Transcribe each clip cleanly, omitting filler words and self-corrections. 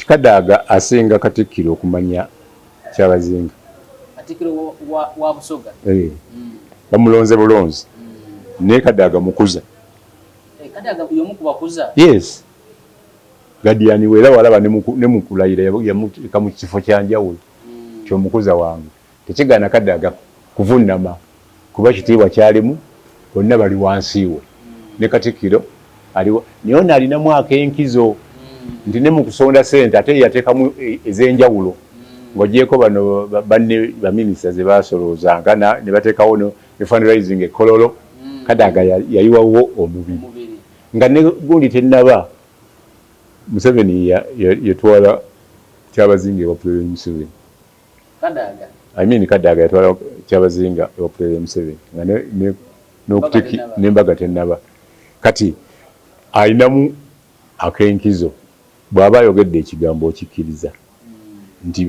Kikadaaga asinga Katikkiro okumanya Kyabazinga. Katikkiro wa Busoga. Eh. Bamulonze bulonzi. Naye Kadaga mukuza. Eh, Kadaga y'omu ku bakuza. Yes. Guardian we era walaba ne mu kulayira yamuteeka mu kifo kya njawulo ky'omukuza wange. Tekigaana Kadaga kuvunnama kuba kitiibwa kyalimu bonna bali wansi we. Ne Katikkiro aliwo naye ono alinamu ak'enkizo nti ne mu kusonda ssente ate ye yateekamu ez'enjawulo ng'oggyeeko bano banne baminisita ze baasoloozanga ne bateekawo ne fundraising e Kololo. Kadaga yayiwawo omubiri nga ne gundi tennaba. Museveni yatwala Kyabazinga ewa Pulezidenti Museveni. Kadaga. I mean Kadaga yatwala Kyabazinga ewa Pulezidenti Museveni nga n'okutiki n'embaga tennaba. Kati alinamu ak'enkizo bw'aba ayogedde ekigambo okikkiriza nti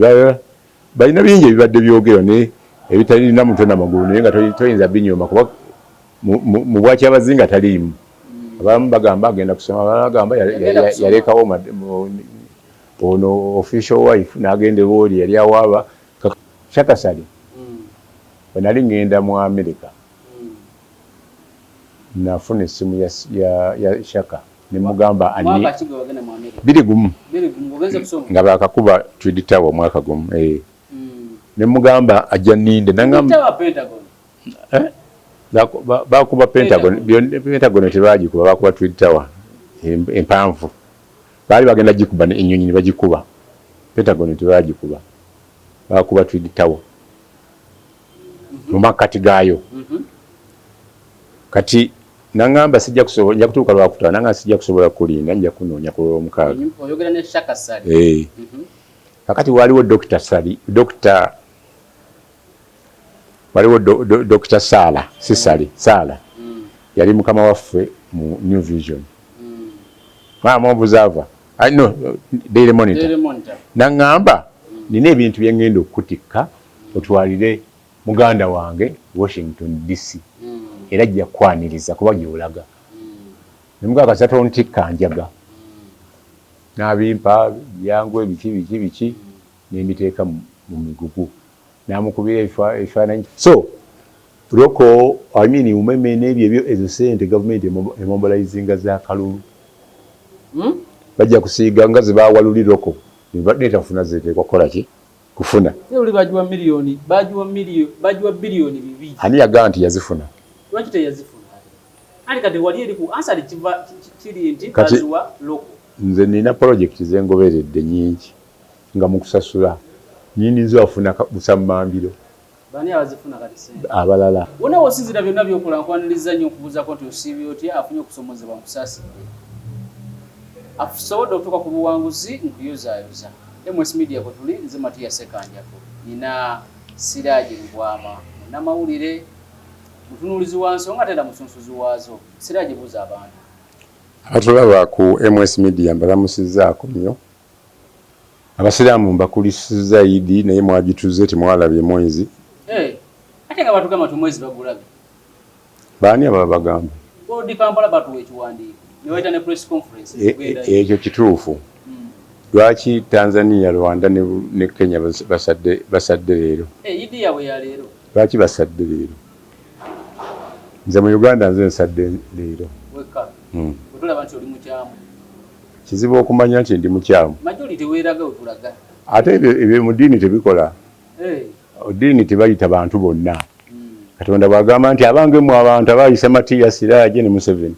balina bingi ebibadde byogerwa naye ebitalina mutwe na magulu naye nga toyinza binyooma kuba mu bwakyabazinga taliimu. Abamu bagamba agenda kusoma, abalala bagamba yalekawo ono official wife n'agenda ewooli yali awaaba. Shaka Ssali bwe nali ngenda mu America nafuna essimu ya Shaka ne mugamba 21 nga bakakuba Twin Tower omwaka gumu eh. Ne mugamba ajja nninde nangamba eh? Bakuba Pentagon, Pentagon tebagikuba, bakuba Twin Tower empanvu. Baali bagenda gikuba ennyonyi ne bagikuba. Pentagon tebagikuba, bakuba Twin Tower mu makkati gaayo. Kati nangamba sijja kusobola, nja kutuuka Lwakutaano. Nangamba sijja kusobola kulinda, nja kunoonya ku Lwomukaaga. Oyogera ne Shaka Ssali? Eh. Kakati waliwo Dr. Ssali, Dr. waliwo Dr. Saala, si Ssali, Saala. Yali mukama waffe mu New Vision. Maama Observer. No, Daily Monitor. Daily Monitor. Nangamba nina ebintu bye ngenda okukutikka otwalire muganda wange Washington DC. Era ajja kukwaniriza kuba gy'olaga. Ne mugamba kasita tontikka njaga. N'abimpa byangu ebiki biki biki ne mbiteeka mu migugu. N'amukubira ebifaananyi. So Roko, I mean Umeme n'ebyo ebyo ezo ssente gavumenti emobilizinga za kalulu. Bajja kusiiga nga ze baawa luli Roko netafuna zeteekwa kukola ki? Kufuna. Luli bagiwa miliyoni, bagiwa miliyoni, bagiwa biliyoni 2. Ani yagamba nti yazifuna? Lwaki teyazifuna? Anti kati wali eri ku answer kiva kiri nti baziwa Roko. Nze nina project ze ngoberedde nnyingi nga mu kusasula nnyini zo afuna busammambiro. Bani abazifuna kati ssente? Abalala. Wonna w'osinziira byonna by'okola nkwaniriza nnyo nkubuuzaako nti osiibye otya afunye okusomozebwa nkusaasidde. Asobodde okutuuka ku buwanguzi nkuyozaayoza. MS Media kwetuli nze Matia Ssekanjako. Nina Siraje Lubwama munnamawulire, mutunuulizi wa nsonga ate era musunsuzi waazo. Siraje buuza abantu. Abatulaba ku MS Media mbalamusizzaako nnyo. Abasiraamu mbakulisizza Idi naye mwagituze temwalabye mwezi. Eh, ate nga batugamba nti omwezi bagulabye. Baani ababagamba? Old Kampala batuwa ekiwandiiko ne bayita ne press conference. Ekyo kituufu. Lwaki Tanzania, Rwanda ne Kenya basadde leero? Eh, Idi yaabwe ya leero. Lwaki basadde leero? Nze mu Uganda nze nsadde leero. Wekka. Otulaba nti oli mukyamu. Kizibu okumanya nti ndi mukyamu. Majority weeraga wetulaga. Ate ebyo mu ddiini tebikola. Ddiini tebayita bantu bonna. Katonda bw'agamba nti abange mmwe abantu abayise Matiya, Siraje ne Museveni.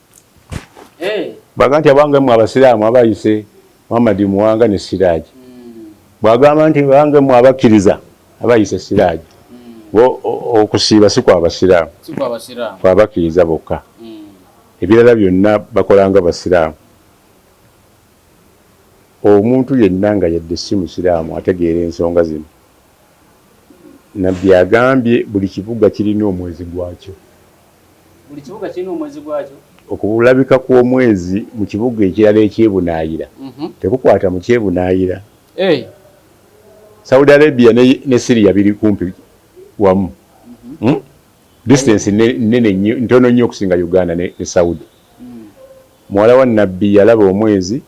Bw'agamba nti abange mmwe abasiraamu abayise Muhammad Muwanga ne Siraje. Bw'agamba nti abange mmwe abakkiriza abayise Siraje. Okusiiba si kwa basiraamu. Kwa bakkiriza bokka. Ebirala byonna bakola nga basiraamu. Omuntu yenna nga yadde si musiraamu ategeera ensonga zino. Nabbi agambye buli kibuga kirina omwezi gwakyo. Buli kibuga kirina omwezi gwakyo. Okulabika kw'omwezi mu kibuga ekirala ekyebunaayira tekukwata mu kyebunaayira. Saudi Arabia ne Syria biri kumpi wamu. Distance nnene nnyo, ntono nnyo okusinga Uganda ne Saudi. Muwala wa Nabbi yalaba omwezi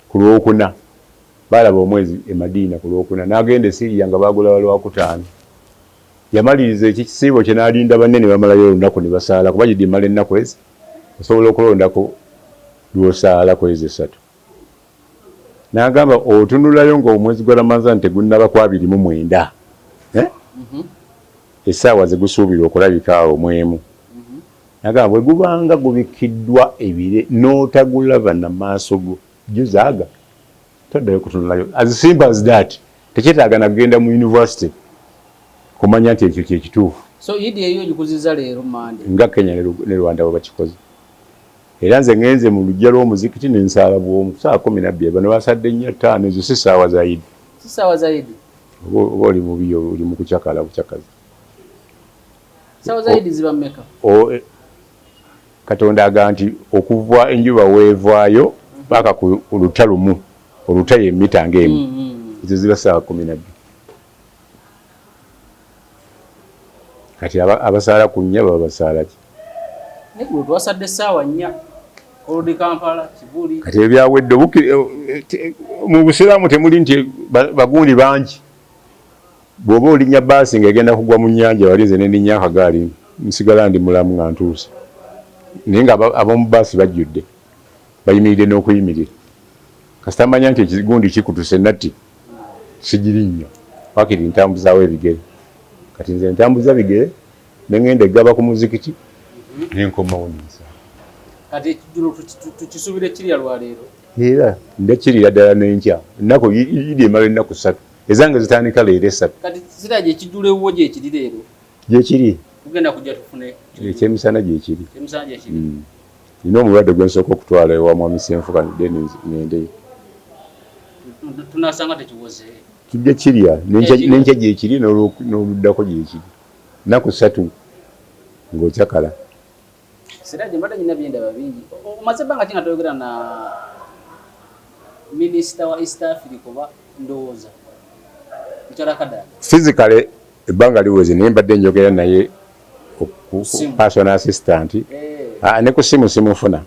ku Lwokuna. Baalaba omwezi e Madiina ku Lwokuna, n'agenda e Syria nga baagulaba Lwakutaano. Yamaliriza ekisiibo kye n'alinda banne ne bamalayo olunaku ne basaala kuba Idi emala ennaku ezi, osobola okulondako lw'osaala ku ezo essatu. N'agamba otunulayo ng'omwezi gwa Ramadhan tegunnaba ku 29, eh? Essaawa ze gusuubirwa okulabika awo mw'emu. N'agamba bwe gubanga gubikkiddwa ebire n'otagulaba na maaso go, juzaaga toddayo kutunulayo. As simple as that. Tekyetaaga na kugenda mu university kumanya nti ekyo kye kituufu. So Idi eyo ogikuzizza leero Monday? Nga Kenya ne Rwanda bwe bakikoze. Era nze ngenze mu luggya lw'omuzikiti ne nsaala bw'omu ssaawa 12, bano basadde nnya ttaano, ezo si ssaawa za Idi. Si ssaawa za Idi? Oba oli mubi oli mu kucakala bucakazi. Ssaawa za Idi ziba mmeka? Katonda agamba nti okuva enjuba weevaayo paka ku luta lumu, oluta ye mita ng'emu, ezo ziba ssaawa 12. Kati abasaala ku nnya baba basaala ki? Neggulo twasadde ssaawa nnya Old Kampala, Kibuli. Kati ebyawedde mu Busiraamu temuli nti bagundi bangi. Bw'oba olinnya bbaasi ng'egenda kugwa mu nnyanja wali nze ne nninnya akagaali nsigala ndi mulamu nga ntuuse. Naye nga ab'omu bbaasi bajjudde bayimiridde n'okuyimirira. Kasita mmanya nti ekigundi kikutuse natti sigirinnya waakiri ntambuzaawo ebigere. Kati nze ntambuza bigere ne ngenda e Ggaba ku muzikiti ne nkomawo ne nsaala. Kati ekijjulo tukisuubire kirya lwa leero? Era ndya kirira ddala n'enkya. Ennaku Idi emala ennaku ssatu. Ezange zitandika leero essatu. Kati Siraje ekijjulo ewuwo gyekiri leero? Gyekiri. Tugenda kujja tufune. Ekyemisana gyekiri. Ekyemisana gyekiri. Mm. Nina omulwadde gwe nsooka okutwala ewa Mwami Ssenfuka then ngendeyo. Tunasanga tekiwoze. Tujja kirya n'enkya gyekiri n'oluddako gyekiri. Nnaku ssatu ng'ocakala. Siraje mbadde nyina byendaba bingi. Omaze ebbanga ki nga toyogera na minisita wa East Africa oba ndowooza mukyala Kadaga? Physically ebbanga liweze naye mbadde njogera naye personal assistant. Ah, ne ku simu simufuna.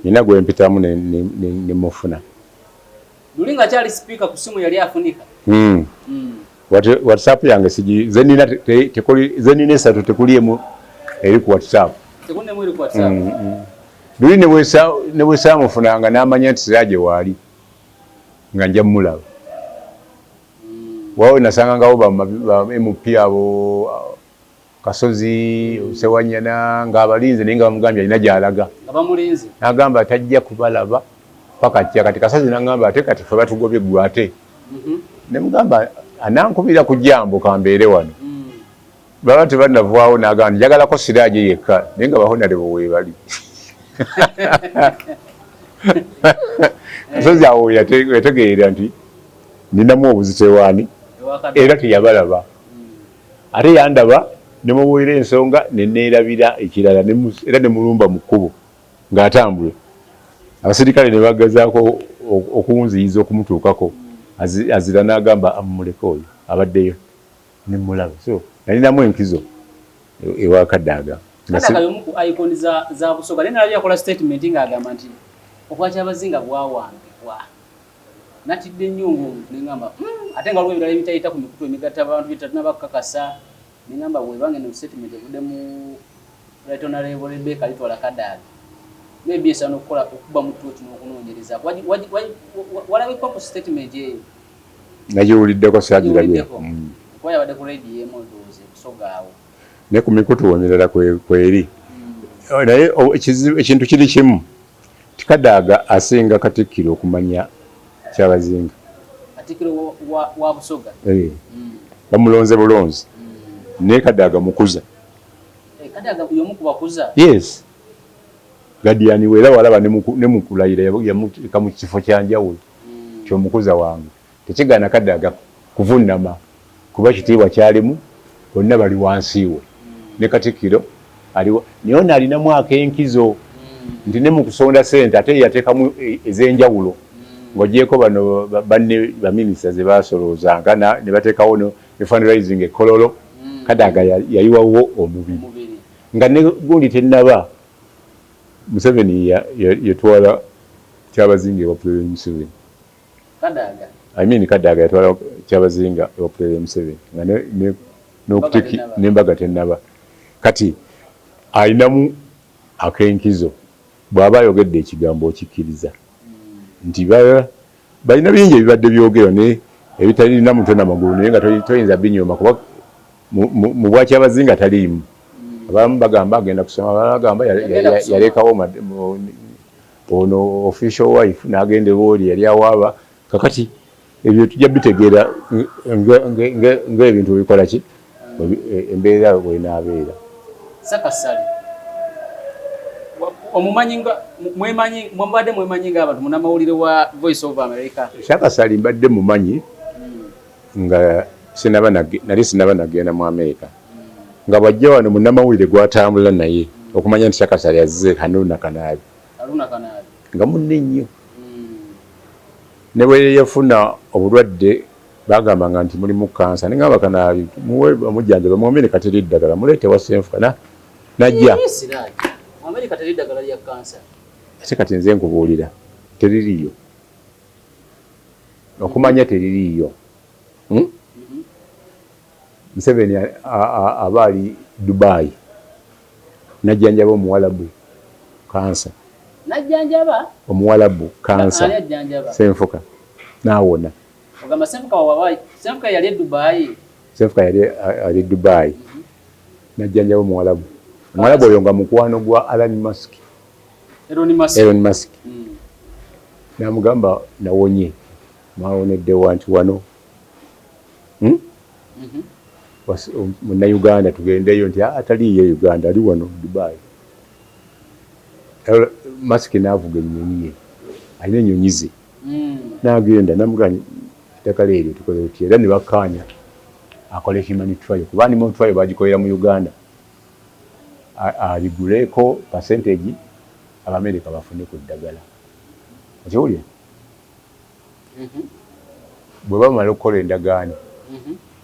Nina gwe mpitamu ne mufuna. Luli nga kyali speaker ku simu yali afunika. WhatsApp yange sigi zenina tekuli zenina esatu tekuli emu eri ku WhatsApp. Tekuli emu eri ku WhatsApp. Luli ne bwe samufunanga n'amanya nti Siraje waali nga nja mulaba. Wawe nasangangawo ba MP abo Kasozi, Sewanyana ng'abalinze naye nga bamugambye alina gy'alaga. Nga bamulinze. N'agamba tajja kubalaba paka kya kati Kasozi n'angamba ate kati ffe batugobye ggwe ate. Ne mugamba anankubira ku jambo kambeere wano. Baba tebannavaawo n'agamba njagalako Siraje yekka naye nga ba honorable weebali. Kasozi awo yategeera nti ninamu obuzito ewaani era teyabalaba. Ate yandaba ne mubuulira ensonga ne neerabira ekirala era ne mulumba mu kkubo ng'atambula. Abasirikale ne bagezaako okunziyiza okumutuukako azira n'agamba mumuleke oyo abaddeyo ne mmulaba. So nalinamu enkizo ewa Kadaga. Kadaga y'omu ku icon za Busoga naye nalabye akola statement ng'agamba nti Obwakyabazinga bwawambibwa. Natidde nnyo ng'omuntu ne ngamba ate nga waliwo ebirala ebitayita ku mikutu emigatta abantu bye tetunnaba kukakasa ne ngamba bw'eba ng'eno statement evudde mu Right Honourable Rebecca Alitwala Kadaga maybe esaana okukola okukubamu ttooki n'okunoonyereza. Walabikwa ku statement eyo? Nagiwuliddeko saagirabye. Kuba yabadde ku radio emu ndowooza e Busoga awo. Ne ku mikutu emirala kweri. Naye ekintu kiri kimu nti Kadaga asinga Katikkiro okumanya Kyabazinga. Katikkiro wa Busoga. Bamulonze bulonzi. Naye Kadaga mukuza. Kadaga y'omu ku bakuza? Yes. Guardian we era walaba ne mu kulayira yamuteeka mu kifo kya njawulo ky'omukuza wange. Tekigaana Kadaga kuvunnama kuba kitiibwa kyalimu bonna bali wansi we ne Katikkiro aliwo naye ono alinamu ak'enkizo nti ne mu kusonda ssente ate yateekamu ez'enjawulo ng'ogyeko bano banne baminisita ze baasoloozanga ne bateekawo ne fundraising e Kololo Kadaga yayiwawo omubiri nga ne gundi tennaba Museveni yatwala Kyabazinga ewa Pulezidenti Museveni. Kadaga. I mean Kadaga yatwala Kyabazinga ewa President Museveni nga n'okutiki n'embaga tennaba. Kati alinamu ak'enkizo, bw'aba ayogedde ekigambo okikkiriza nti balina bingi ebibadde byogerwa naye ebitalina mutwe na magulu, naye nga toyinza binyooma kuba mu bwakyabazinga taliimu. Abamu bagamba agenda kusoma, abalala bagamba yalekawo ono official wife n'agenda ewooli yali awaaba. Kakati ebyo tujja bitegeera ng'ebintu bikola ki, embeera bw'enaabeera. Sakasali omumanyi nga mwemanyi, mwambadde mwemanyi nga abantu munamawulire wa Voice of America? Sakasali mbadde mumanyi nga sinaba, nali sinaba nagenda mu America, nga bwajja wano munnamawulire gwatambula naye okumanya nti Sakasali azze Haruna Kanaabi. Haruna Kanaabi. Nga munne nnyo. Ne bwe yafuna obulwadde bagambanga nti mulimu kansa, ne ngamba Kanaabi muwe bamujjanjaba mu America teri ddagala, muleete wa Senfuka najja. America teri ddagala lya kansa. Ate kati nze nkubuulira teririiyo, okumanya teririiyo. Museveni aba ali Dubai najjanjaba omuwalabu kansa. Najjanjaba omuwalabu kansa. Senfuka naawona. Ogamba Senfuka wawayi? Senfuka yali e Dubai? Senfuka yali ali Dubai, najjanjaba omuwalabu. Omuwalabu oyo nga mukwano gwa Elon Musk. Elon Musk. Elon Musk. Namugamba nawonye. Mwawonedde nti wano Munnayuganda tugendeyo nti ataliiyo Uganda, ali wano Dubai. Musk n'avuga ennyonyi ye, alina ennyonyi ze, n'agenda namugamba ettaka eryo tukoze tutya, era ne bakkaanya akole human trial, kuba animal trial bagikolera mu Uganda, aliguleko percentage Abamerika bafune ku ddagala. Okiwulira? Bwe bamala okukola endagaano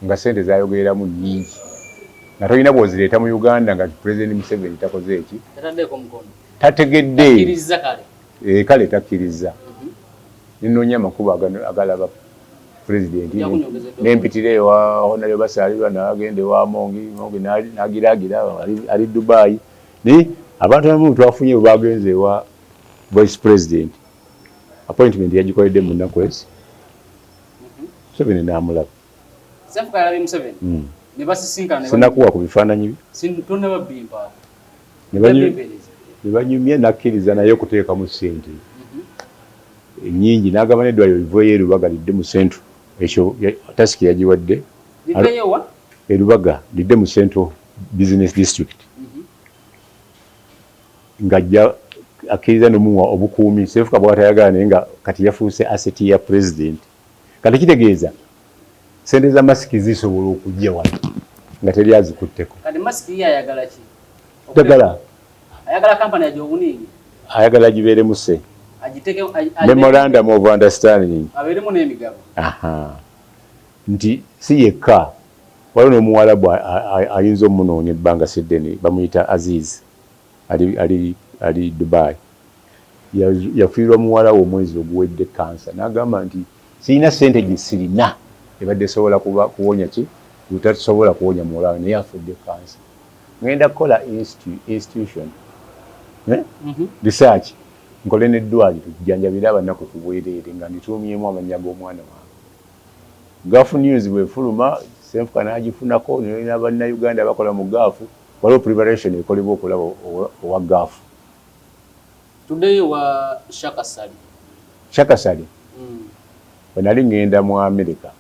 nga sente zayogereramu nnyingi, nga tolina bw'ozireeta mu Uganda nga President Museveni takoze eki, tategedde kale takkiriza. Nenoonya amakubo agalaba Pulezidenti, nempitira ewa Honorable Basalirwa, nagenda ewa Mongi, Mongi nagiragira ali Dubai. Naye abantu abamu twafunye bwe bagenze ewa Vice President, appointment yagikoledde mu nnaku ezi, Museveni n'amulaba. Sinakuwa ku bifaananyi bye ne banyumya, nakkiriza naye okuteekamu ssente nnyingi, n'agamba n'eddwaliro liveeyo e Lubaga lidde mu Central. Ekyo task yagiwadde e Lubaga lidde mu Central Business District, ng'ajja akkiriza nomuwa obukuumi Senfuka bw'atayagala, naye nga kati yafuuse asset ya President. Kati kitegeeza sente za Musk zisobola okujja wano nga teri azikutteko. Ddagala. Ayagala gibeeremu se memorandum of understanding nti si yekka, waliwo n'omuwalabu ayinza omunoonya ebbanga si ddene, bamuyita Aziz, ali Dubai, yafiirwa muwala we omwezi oguwedde kansa, n'agamba nti sirina ssente gye sirina ebadde esobola kuwonya ki lutasobola kuwonya muwala we, naye afudde kansa, ngenda kukola institution, eh? Research, nkole n'eddwaliro jjanjabire abanaku ku bwereere nga ndituumyemu amannya g'omwana wange. Gulf News bwefuluma, Senfuka n'agifunako n'abannayuganda abakola mu Gulf, waliwo preparation ekolebwa okulaba owa Gulf. Tuddeyo wa Shakasali. Shakasali bwe nali ngenda mu America,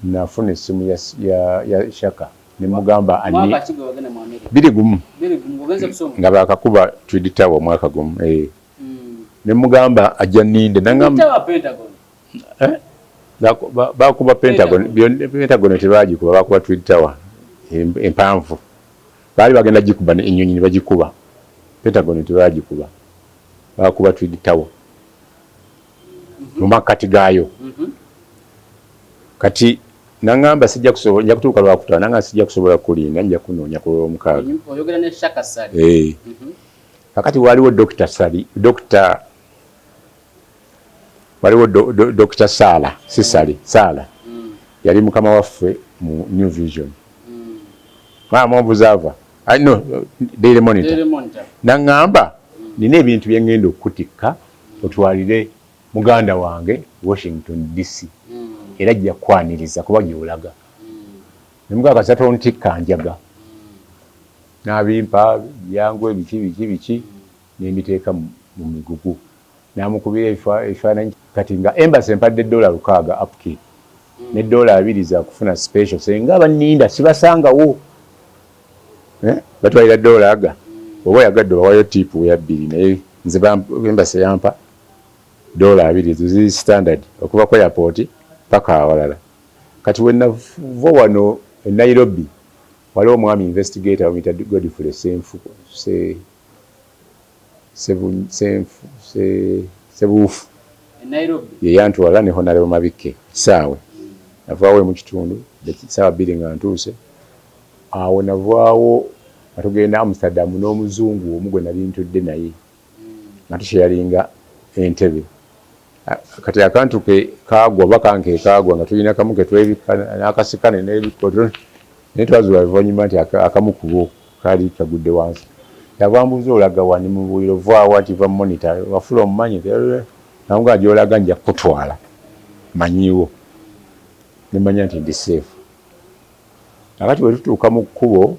nafuna essimu ya Shaka nemugamba 21 nga bakakuba Twin Tower omwaka gumu, eh. Nemugamba ajja ninde, nangamba eh? Bakuba Pentagon, Pentagon tebagikuba, bakuba Twin Tower empanvu. Baali bagenda gikuba ennyonyi ne bagikuba. Pentagon tebagikuba, bakuba Twin Tower mu makkati gaayo. Kati nangamba sijja kusobola, nja kutuuka Lwakutaano. Nangamba sijja kusobola kulinda, nja kunoonya ku Lwomukaaga. Kakati waliwo Dr. Sali, Dr. Waliwo Dr. Sala Sisali Sala yali mukama waffe mu New Vision, maama Observer, no, Daily Monitor, naŋŋamba nina ebintu bye ŋŋenda okukutikka otwalire muganda wange Washington DC, era ajja kukwaniriza kuba gy'olaga. Nemugamba kasita tontikka njaga. N'abimpa byangu ebiki biki biki, nembiteeka mu migugu, namukubira ebifaananyi. Kati nga embassy empadde $6 upkeep ne $20 za kufuna special, senga abaninda sibasangawo, eh? Batwalira dola aga oba oyagadde obawayo tip ya 2, naye nze embassy yampa $20, ezo ziri standard okuva ku airport paka awalala. Kati wenava wano e Nairobi, waliwo omwami investigator bamuyita Godfrey Senfu Sebuufu, yeyantwala ne Honorable Mabikke kisaawe. Navaawo mu kitundu 2:00 nga ntuuse awo. Navaawo nga tugenda Amsterdam n'omuzungu omu gwe nali ntudde naye nga tukyeyalinga entebe. Kati akantu ke kaagwa oba kanke kaagwa nga tulina kamu ketwebikka n'akasika nebikko, naye twazuula oluvannyuma nti akamu kubo kaali kagudde wansi. Yava mbuuza, "Olaga wa?" Nemubuulira, "Ovaawa?" Nti, "Va Monitor." "Wafula omumanyi?" Namugamba, "Gy'olaga nja kukutwala, manyiiwo." Nemanya nti ndi safe. Akati bwe tutuuka mu kkubo,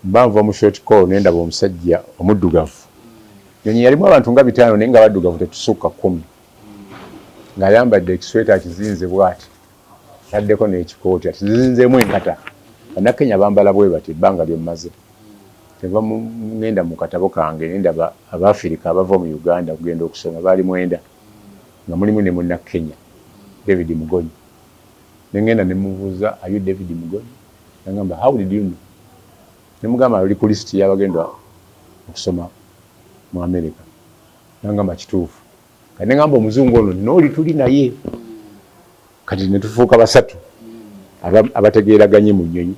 mba nva mu short call, nendaba omusajja omuddugavu. Nyonyi yalimu abantu nga 500, naye nga baddugavu tetusukka 10, ng'ayambadde ekisweta akizinze bw'ati, taddeko n'ekikooti, atizinzeemu enkata. Bannakenya bambala bwe bati ebbanga lyemmaze. Nva ngenda mu katabo kange, nendaba Abaafirika abava mu Uganda okugenda okusoma baali 9, nga mulimu ne Munnakenya David Mugonyi. Nengenda nemubuuza, "Are you David Mugonyi?" Nagamba, "How did you know?" Nemugamba, "Oli ku lisiti y'abagenda okusoma mu America." Nagamba, "Kituufu." Kati negamba omuzungu ono nooli tuli naye, kati netufuuka basatu abategeeraganye mu nnyonyi.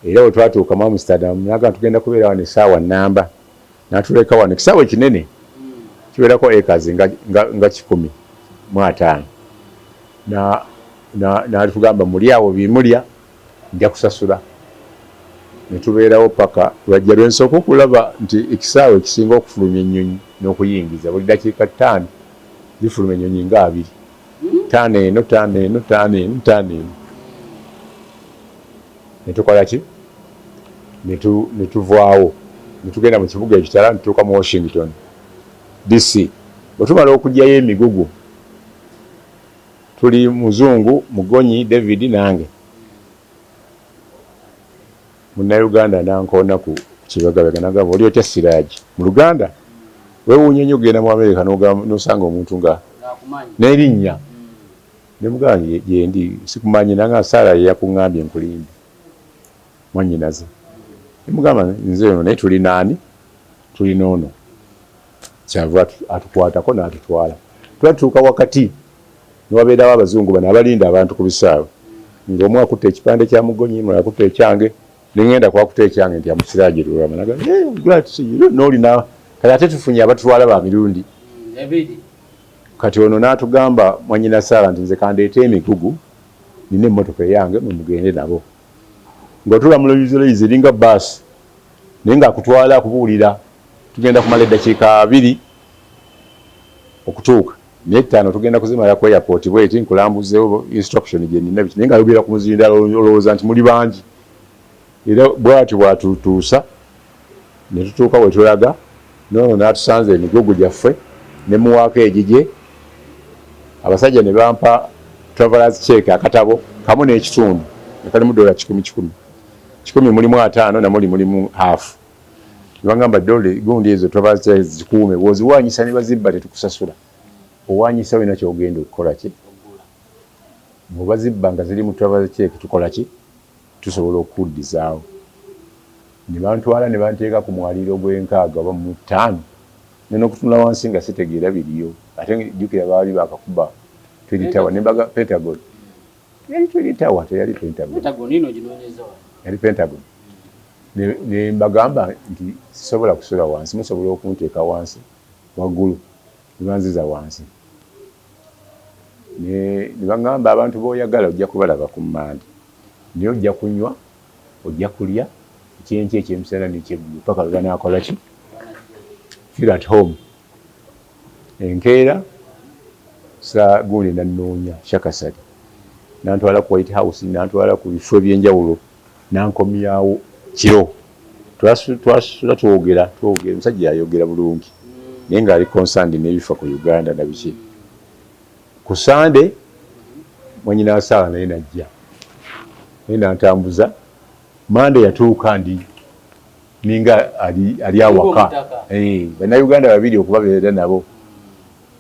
Era bwe twatuuka mu Amsterdam, naga tugenda kubeera wano essaawa namba, natuleka wano. Ekisaawe ekinene kiwerako acres nga 150. Natugamba, "Muli awo bimulya, nja kusasula." Netubeerawo paka lwajja lwensooka okulaba nti ekisaawe ekisinga okufulumya ennyonyi n'okuyingiza, buli dakiika 5 zifuluma ennyonyi nga 2, 5 eno, 5 eno, 5 eno, 5 eno. Netukola ki? Netuvaawo netugenda mu kibuga ekitala, netutuuka mu Washington DC. Bwe tumala okugyayo emigugu, tuli muzungu Mugonyi David nange Munnayuganda, nankoona ku kibegabega, nagamba, "Oli otya Siraji?" mu Luganda. Weewuunya nnyo okugenda mu Amerika n'osanga omuntu nga n'erinnya. Nemugamba, "Gyendi, sikumanyi." Nanga, "Saara yeyakuŋŋambye nkulimbe, mwannyinaze." Nemugamba, "Nze ono, naye tuli naani? Tulina ono." Kyava atukwatako n'atutwala. Twatuuka wakati newabeerawo abazungu bano abalinda abantu ku bisaawe, ng'omu akutte ekipande kya Mugonyi, mulala akutte ekyange. Nengenda kwakuta ekyange nti amusiraje Lulama. Nolina kati ate tufunye abatutwala ba mirundi. Kati ono n'atugamba, mwanyina Saara, nti, "Nze kandeete emigugu, nina emmotoka eyange, mwe mugende nabo." Ng'otula mu Rolls eringa baasi, naye ng'akutwala akubuulira, "Tugenda kumala eddakiika 20 okutuuka, naye 5 tugenda kuzimala ku airport bweti, nkulambuzeewo instruction gye nina biki." Naye ng'ayogera ku muzindaalo, olowooza nti muli bangi. Era bw'atyo bw'atutuusa ne tutuuka we tulaga. Noono n'atusanze emigugu gyaffe, ne muwaako egigye. Abasajja ne bampa travelers check akatabo kamu n'ekitundu nga kalimu dola 100 100 100, mulimu 50, namuli mulimu half. Ne bagamba, "Dola gundi ezo travelers check zikuume, bw'oziwaanyisa ne bazibba tetukusasula. Owaanyisa olina ky'ogenda okukola ki? Bw'obazibba nga ziri mu travelers check, tukola ki? Tusobola okukuddizaawo." Ne bantwala ne banteeka ku mwaliiro gw'enkaaga oba mu 5, nena okutunula wansi nga sitegeera biriyo. Ate jjukira baali bakakuba Twin Tower, nembaga Pentagon. Yali Twin Tower, teyali Pentagon. Yali Pentagon. Ne mbagamba nti, "Sisobola kusula wansi, musobola okunteeka wansi waggulu?" Ne banziza wansi. Ne baŋŋamba abantu b'oyagala ojja kubalaba ku Mmande, naye ojja kunywa, ojja kulya ekyenkya, ekyemisana nekyeggulo paka lwe banaakola ki, feel at home. Enkeera sa gundi nannoonya Shaka Ssali, nantwala ku White House, nantwala ku bifo ebyenjawulo, nankomyawo kiro. Twasula twogera twogera, omusajja yayogera bulungi, naye ng'ali concerned n'ebifa ku Uganda nabiki. Ku Sande mwanyina asaala naye najja, naye nantambuza. Mande yatuuka ndi ninga ali awaka. Bannayuganda babiri okubabeera nabo,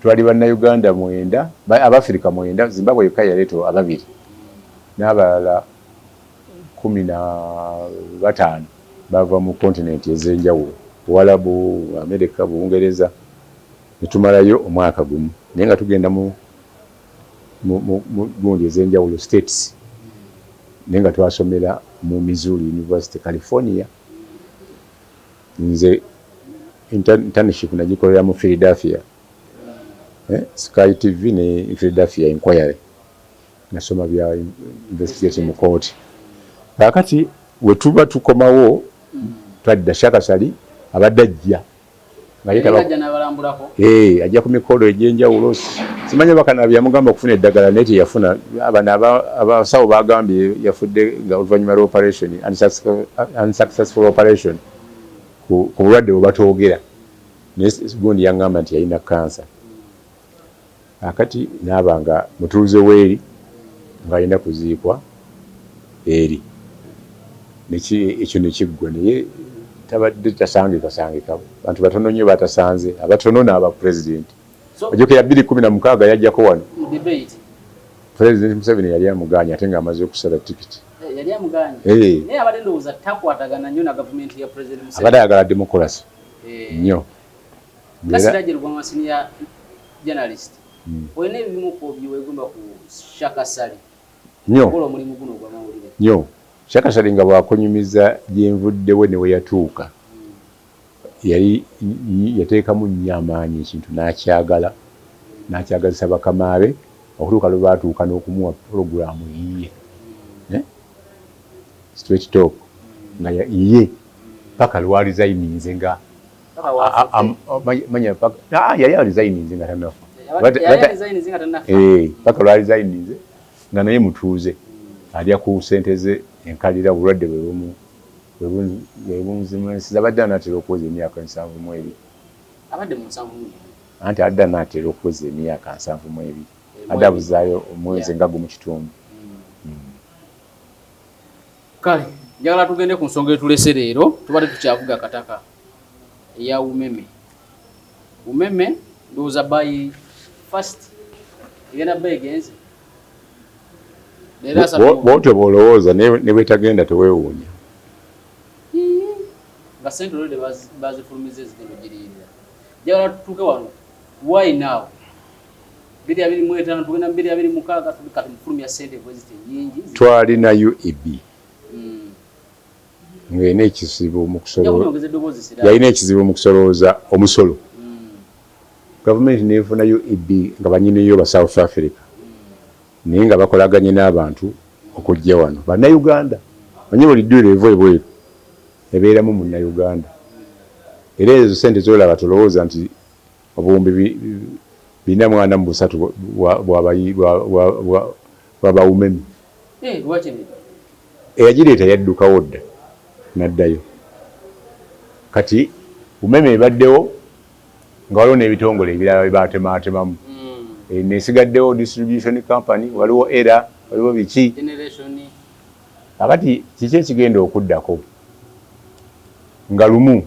twali Bannayuganda mwenda, Abafirika mwenda, Zimbabwe yokka yaleeta ababiri, n'abalala 15 bava mu continent ez'enjawulo, Buwalabu, Amerika, Bungereza. Netumalayo omwaka gumu, naye nga tugenda mu gundi ez'enjawulo, states, naye nga twasomera mu Missouri University, California. Nze internship nagikolera mu Philadelphia, Sky TV ne Philadelphia Inquiry. Nasoma bya investigation mu kooti. Kaakati we tuba tukomawo, twadda, Shaka Ssali abadde ajja. Ajja ku mikolo egy'enjawulo. Simanya bakanabi yamugamba okufuna eddagala, naye teyafuna. Bano abasawo bagambye yafudde nga oluvannyuma lwa operation, unsuccessful operation, ku bulwadde bwe batoogera, naye gundi yaŋŋamba nti yalina kansa. Akati naaba nga mutuuze weeri, ng'alina kuziikwa eri, ekyo nekiggwa, naye tabadde tasangika sangika. Bantu batono nnyo batasanze, abatono n'aba president. Ojjukira 2016 yajjako wano, President Museveni yali amuganye, ate ng'amaze okusala tikiti. Yali amuganye, naye abadde ndowooza takwatagana nnyo na gavumenti ya President Museveni. Abadde ayagala democracy nnyo. Siraje Lubwama, senior journalist, olina ebimu ku byewegomba ku Shaka Ssali? Nnyo. Okola omulimu guno ogw'amawulire. Nnyo. Shaka Ssali nga bwakunyumiza gyenvuddewe ne we yatuuka, yali yateekamu nnyo amaanyi ekintu n'akyagala, n'akyagazisa bakama be, okutuuka lwe baatuuka n'okumuwa pulogulaamu eyiye, Straight Talk, nga ye paka lwalizayininze nga manya yali alizayininze nga tanafa, paka lwalizayininze nga naye mutuuze, alya ku sente ze enkalira. Obulwadde bwe bunzimansiza, abadde anaatera okuweza emyaka 72. Anti adde anaatera okuweza emyaka 72, adde abuzaayo omwezi nga gumu kitundu. Kale njagala tugende ku nsonga etulese leero. Tubadde tukyavuga kataka eya Umeme. Umeme ndowooza by first egenda ba egenze. Bwotyo bwolowooza, ne bwetagenda teweewuunya. Nga sente olwedde bazifulumiza ezigenda ogiriyirira. Njagala tutuuke wano, why now? 2025, tugenda mu 2026, kati mufulumya sente bweziti nyingi. Twalina UEB ng'erina ekizibu mu yalina ekizibu mu kusolooza omusolo. Gavumenti nefuna UEB nga banyiniyo ba South Africa, naye nga bakolaganye n'abantu okujja wano Bannayuganda. Manyi buli ddwiro eva ebweru ebeeramu Munnayuganda, era ezo sente zolaba tolowooza nti obuwumbi 443 bwabawumemi. Eyagireeta yaddukawo dda n'addayo. Kati Umeme ebaddewo nga waliwo n'ebitongole ebirala byebatematemamu, nesigaddewo distribution company, waliwo era waliwo biki. Kakati kiki ekigenda okuddako? Nga lumu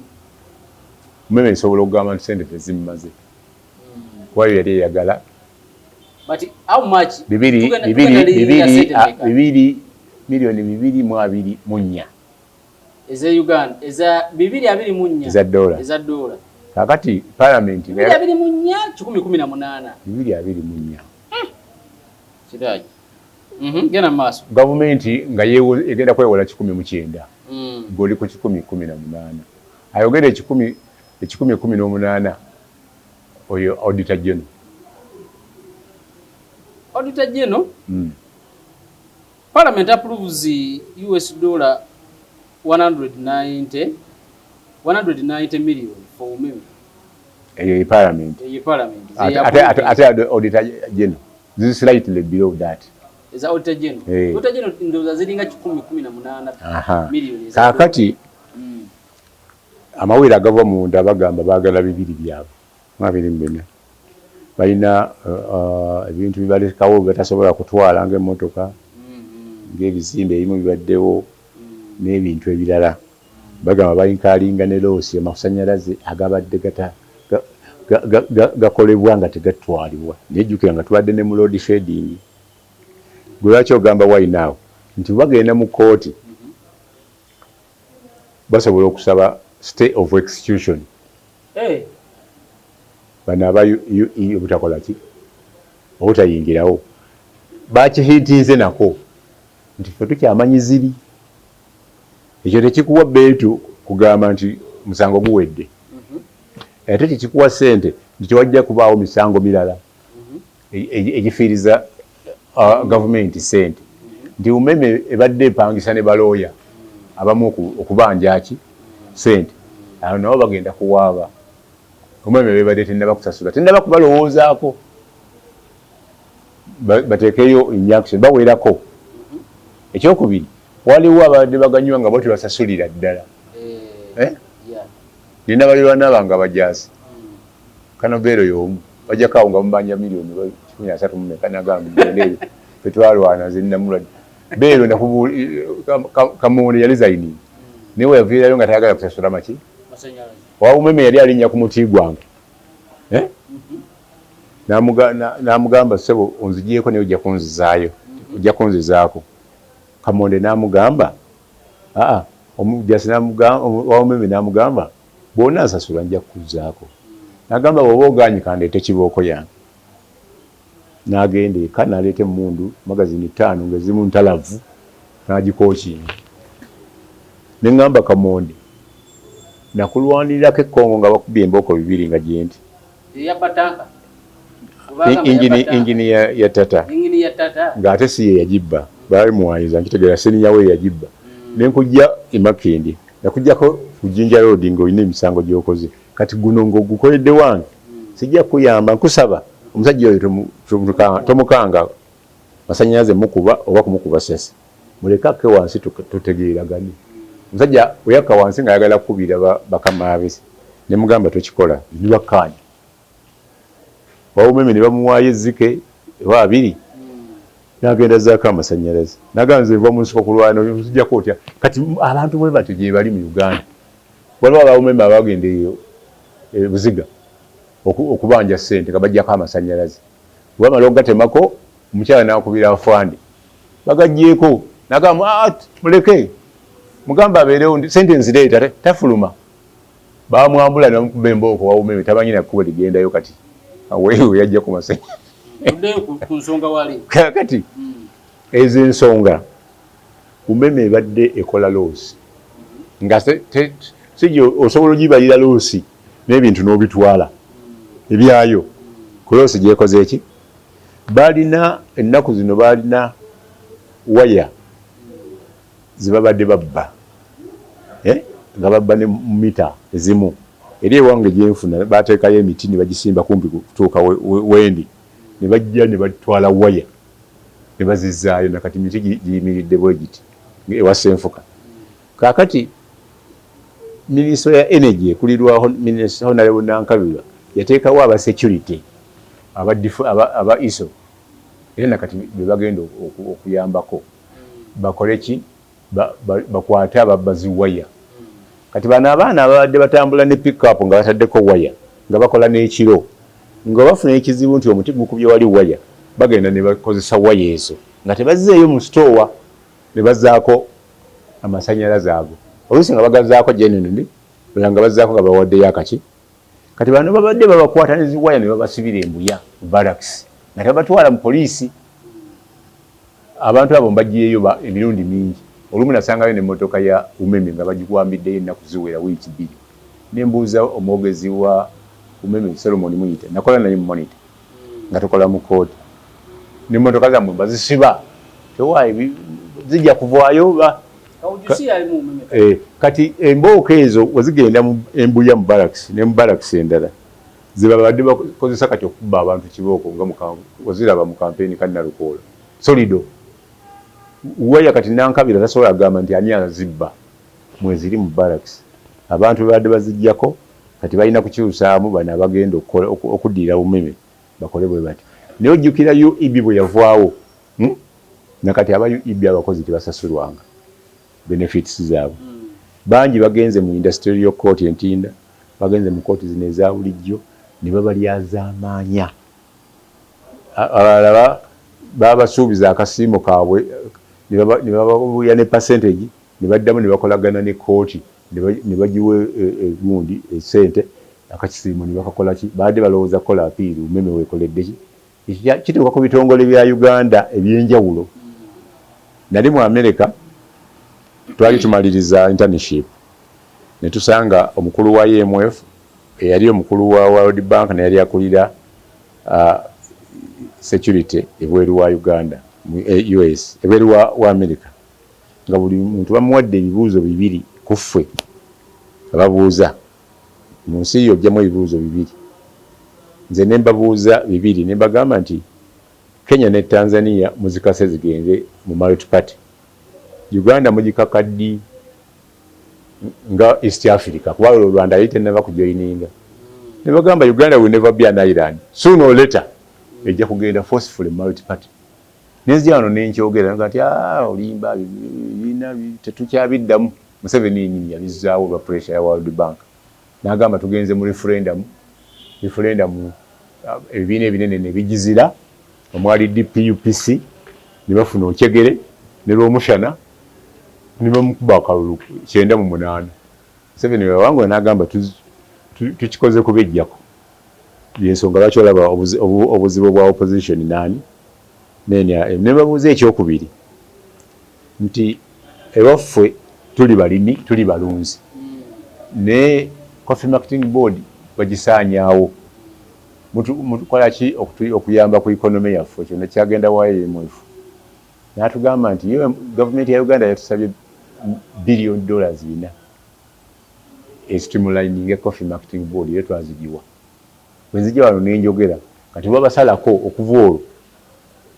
Umeme esobola okugamba nti sente tezimmaze, kuba yo yali eyagala bibiri miliyoni 224. Eza Eza dola. Eza dola. Kakati palamenti 224 118. 224. Kiraaji, genda mu maaso. Gavumenti nga egenda kwewola 190, ng'oli ku 118. Ayogera 118 oyo Auditor General. Auditor General, Parliament approves US dollar 190 million for Umeme. Eyo ye Parliament. Eyo Parliament. Ate Auditor General this is slightly below that. Eza Auditor General. Hey. Auditor General ndowooza ziringa 118 million. Kaakati amawulire agava munda bagamba baagala bibiri byabwe 24. Balina ebintu bibalekawo batasobola kutwala ng'emmotoka, ng'ebizimbe ebimu bibaddewo n'ebintu ebirala. Bagamba bayinkaalinga ne loss amasannyalaze agabadde gakolebwa nga tegatwalibwa. Naye jjukira nga tubadde ne mu load shedding. Gwe lwaki ogamba why now? Nti bagenda mu kkooti basobola okusaba stay of execution. Bano aba UE obutakola ki? Obutayingirawo. Bakihintinze nako nti ffe tukyamanyi ziri. Ekyo tekikuwa beetu kugamba nti musango guwedde. Ate tekikuwa ssente nti tewajja kubaawo misango mirala egifiiriza gavumenti ssente. Nti Umeme ebadde epangisa ne balooya abamu okubanja ki ssente. Awo nabo bagenda kuwaaba. Umeme bebadde tennaba kusasula, tennaba kubalowoozaako. Bateekeyo injunction bawerako. Ekyokubiri, waliwo abadde baganywa nga bo tebasasulira ddala. Nina balirwana bange abajaasi. Kano beero y'omu. Bajjako awo nga bamubanja miliyoni 130 meka nagamba mugende eyo. Ffe twalwana nze nnamulwadde. Beero Kamonde yali resigning. Naye we yaviirayo nga tayagala kusasula maki. Wa Umeme yali alinnya ku muti gwange. N'amugamba ssebo onzigyeko naye ojja kunzizaayo. Ojja kunzizaako. Kamonde n'amugamba aa omujasi wa Umeme n'amugamba bw'onansasula nja kukuzzaako. N'agamba bw'oba ogaanye kandeete kibooko yange. N'agenda eka n'aleeta emmundu magazini 5 ng'ezimu ntalavu n'agikookinga. Ne ŋŋamba Kamonde nakulwanirirako e Congo nga bakubye embooko 2 nga gyendi. Ingini ya Tata. Ng'ate si ye yagibba, baali muwaanyiza nkitegeera senior we yagibba. Ne nkujja e Makindye, nakuggyako ku Jinja Road ng'olina emisango gy'okoze. Kati guno ng'ogukoledde wange, sijja kukuyamba, nkusaba omusajja oyo tomukanga masannyalaze mukuba oba kumukuba ssasi. Muleke akke wansi tutegeeragane. Omusajja bwe yakka wansi ng'ayagala kukubira bakama be, ne mugamba tokikola, ne bakkaanya. Wa Umeme ne bamuwaayo ezzike oba 2, n'agenda azzaako amasannyalaze. N'agamba nze nva mu nsiko kulwana, onziggyako otya? Kati abantu bwe batyo gye bali mu Uganda. Waliwo aba Umeme abagenda eyo e Buziga okubanja ssente nga baggyako amasannyalaze. Bwe bamala okugatemako, omukyala n'akubira afande. Bagaggyeeko. N'agamba muleke. Mugamba abeerewo ssente nzireeta tafuluma. Baamwambula ne bamukuba embooko wa Umeme tamanyi na kkubo ligendayo kati. Awo yajja ku masannyalaze. Tuddeyo ku nsonga wali. Kaakati ezo ensonga Umeme ebadde ekola loss. Nga sijja osobola ogibalira loss n'ebintu n'obitwala ebyayo. Ku loss gyekoze ki? Balina ennaku zino balina waya ze babadde babba. Nga babba ne mita ezimu. Eri ewange gye nfuna bateekayo emiti ne bagisimba kumpi kutuuka wendi. Ne bajja ne batwala waya ne bazizzaayo na kati miti giyimiridde bwe giti ewa Ssenfuka. Kaakati Minisitule ya Energy ekulirwa Honorable Nankabirwa yateekawo aba security aba ISO era na kati be bagenda okuyambako bakole ki? Bakwate ababba zi waya. Kati bano abaana ababadde batambula ne pick-up nga bataddeko waya nga bakola n'ekiro nga bafuna ekizibu nti omuti gukubye wali waya, bagenda ne bakozesa waya ezo nga tebazzeeyo mu sitoowa ne bazzaako amasannyalaze ago. Oluusi nga bagazaako genuinely, olala nga bazzaako nga bawaddeyo akaki. Kati bano babadde babakwata ne zi waya ne babasibira embuya mu barracks nga tebabatwala mu poliisi. Abantu abo mbaggyeeyo emirundi mingi. Olumu nasangayo n'emmotoka ya Umeme nga bagikuwambiddeyo ennaku ziwera wiiki 2. Ne mbuuza omwogezi wa Umeme Solomon Muyita, nakola naye mu Monitor nga tukola mu kkooti. N'emmotoka zammwe bazisiba, tewaayi zijja kuvaayo ba kati embooko ezo wezigenda embuya mu barracks ne mu barracks endala zebabadde bakozesa kati okukuba abantu kibooko nga waziraba mu kampeni kannalukoola solido waya. Kati Nankabira tasobola kugamba nti ani azibba. Mweziri mu barracks, abantu babadde bazijjako, kati balina kukyusaamu bano abagenda okuddirira Umeme bakole bwe bati. Naye ojjukira UEB bwe yavaawo, Nakati aba UEB abakozi tebasasulwanga benefits zaabwe. Bangi bagenze mu industrial court Entinda, bagenze mu kooti zino eza bulijjo ne babalyazaamaanya. Abalala babasuubiza akasiimo kaabwe ne bababuya ne percentage, ne baddamu ne bakolagana ne kooti ne bagiwa egundi esente, akakisiimo ne bakakola ki. Baadde balowooza kukola appeal. Umeme weekoledde ki? Kituuka ku bitongole bya Uganda ebyenjawulo. Nali mu America, twali tumaliriza internship, ne tusanga omukulu wa IMF, eyali omukulu wa World Bank, neyali akulira security ebweru wa Uganda mu US, ebweru wa America, nga buli muntu bamuwadde ebibuuzo bibiri ku ffe ababuuza mu nsi yo ojjamu ebibuuzo bibiri. Nze ne mbabuuza bibiri, ne mbagamba nti Kenya ne Tanzania muzikase zigende mu multi party, Uganda mugikaka ddi nga East Africa, kuba olwo Rwanda yali tennaba kujoininga. Ne bagamba Uganda will never be an island, soon or later ejja kugenda forcefully multi party. Nenzija wano nenkyogera nga nti ah, olimba, bina tetukyabiddamu. Museveni yenyini yabizzaawo olwa pressure ya World Bank, n'agamba tugenze mu referendum. Referendum ebibiina ebinene ne bigizira, omwali DPUPC, ne bafuna Okyegere ne Lwomushana ne bamukuba akalulu 98. Museveni wewangula n'agamba tukikoze kubejjako. Yensonga lwaki olaba obuzibu bwa opposition nani ne ne babuuza ekyokubiri nti ewaffe tuli balimi, tuli balunzi, naye Coffee Marketing Board bagisaanyaawo. Mutukola ki okuyamba ku economy yaffe? Ekyo nekyagenda wa IMF, n'atugamba nti yo gavumenti ya Uganda yatusabye $4 billion estreamlining Coffee Marketing Board, era twazigiwa. Bwenzija wano nenjogera kati babasalako okuva olwo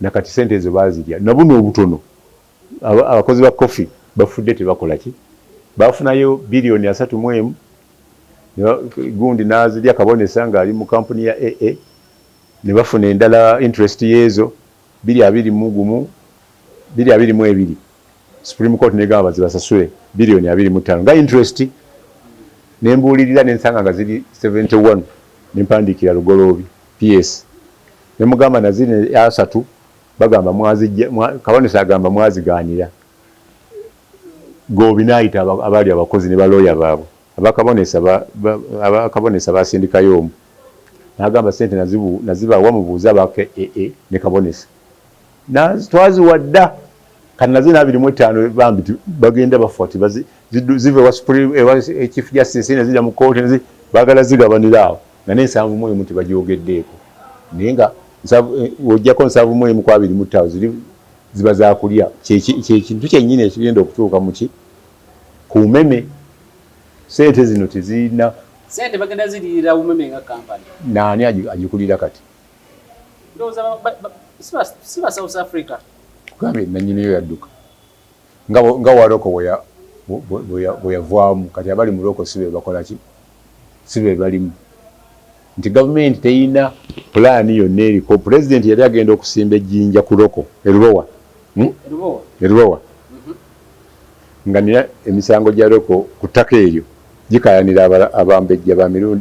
nakati sente ezo bazirya nabuno obutono. Abakozi ba coffee bafudde tebakola ki. Bafunayo 31 billion gundi nazirya Kabonesa ng'ali mu kampuni ya AA, ne bafuna endala interest yeezo 221, 222. Supreme Court negamba zibasasule 25 billion nga interest. Nembuulirira nensanga nga ziri 71, nempandiikira Lugoloobi PS, nemugamba naziri asatu bagamba mwazijja, Kabonesa agamba mwazigaanira Goobi, n'ayita abaali abakozi ne balooya baabwe abakabonesa, basindikayo omu n'agamba sente nazibawa, mubuuze abaka AA ne Kabonesa, twaziwa dda. Kati nazo 25 bambi bagenda bafa ti ziva ewa Chief Justice ne zidda mu kooti, baagala zigabanira awo nga ne 71 tebagyogeddeeko, naye nga ojjako 71 ku 25 ziri ziba zakulya. Kyekintu kyennyini ekigenda okutuuka muki ku Umeme. Sente zino tezirina Sente bagenda zirira Umeme nga kampani. Naani agikulira kati? Ndowooza si ba South Africa. Kugambye nanyiniyo yadduka nga waroko bwe yavaamu. Kati abali mu Roko si be bakola ki, si be balimu nti gavumenti teyina pulaani yonna eriko. Pulezidenti yali agenda okusimba ejjinja ku Roko erubowa, Erubowa, nga nina emisango gya Roko ku ttaka eryo gikayanira abambejja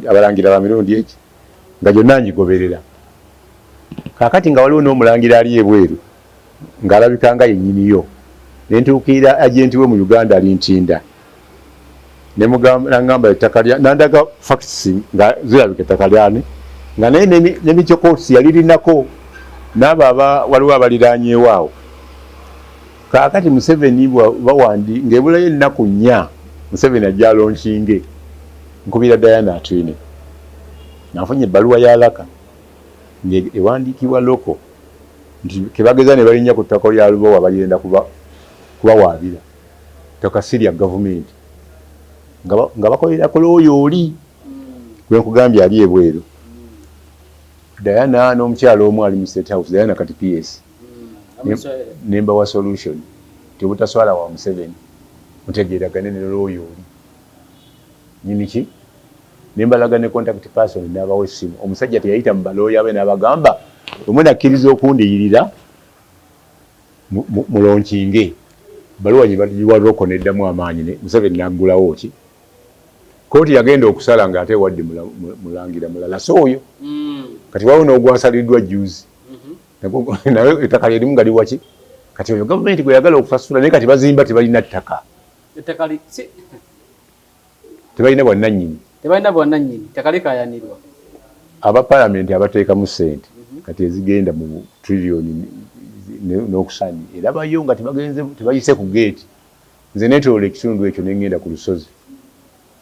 abalangira ba mirundi egi nga gyonna ngigoberera. Kaakati nga waliwo n'omulangira ali ebweru ng'alabika nga yennyiniyo, nentuukirira agenti we mu Uganda ali Ntinda, nangamba ettaka lya, nandaga facts nga zirabika ettaka lyani, nga naye ne Michokosi yalirinako n'abo aba waliwo abaliraanyeewo awo. Kaakati Museveni bawandi ng'ebulayo ennaku 4 Museveni ajja alaunchinge, nkubira Diana Atwine, nafunye ebbaluwa ya Laka ng'ewandiikibwa Loko. Nti kebageza ne balinnya ku ttaka lya Lubowa, bagenda kubawaabira ttaka si lya gavumenti, nga bakolera ku looya oli gwe nkugambye ali ebweru, Diana n'omukyalo omu ali mu State House, Diana kati PS. Nembawa solution nti obutaswala wa Museveni, mutegeeragane ne looya oli nyini ki, nembalaga ne contact person, n'abawa essimu. Omusajja teyayita mu balooya be, n'abagamba bwe munakkiriza okundiyirira mulonkinge baluwa gye bagiwa Roko neddamu amaanyi ne Museveni n'aggulawo ki kooti yagenda okusala ng'ate ewadde mulangira mulala. So oyo kati waliwo n'ogwasaliddwa juzi, naye ettaka lyerimu nga liwaki. Kati oyo gavumenti gwe yagala okusasula, naye kati bazimba tebalina ttaka, tebalina bwannannyini. Tebalina bwannannyini, ttaka likayanirwa. Aba palamenti abateekamu ssente kati ezigenda mu triliyoni n'okusani erabayo nga tebagenze, tebayise ku geeti. Nze neetoloola ekitundu ekyo nengenda ku lusozi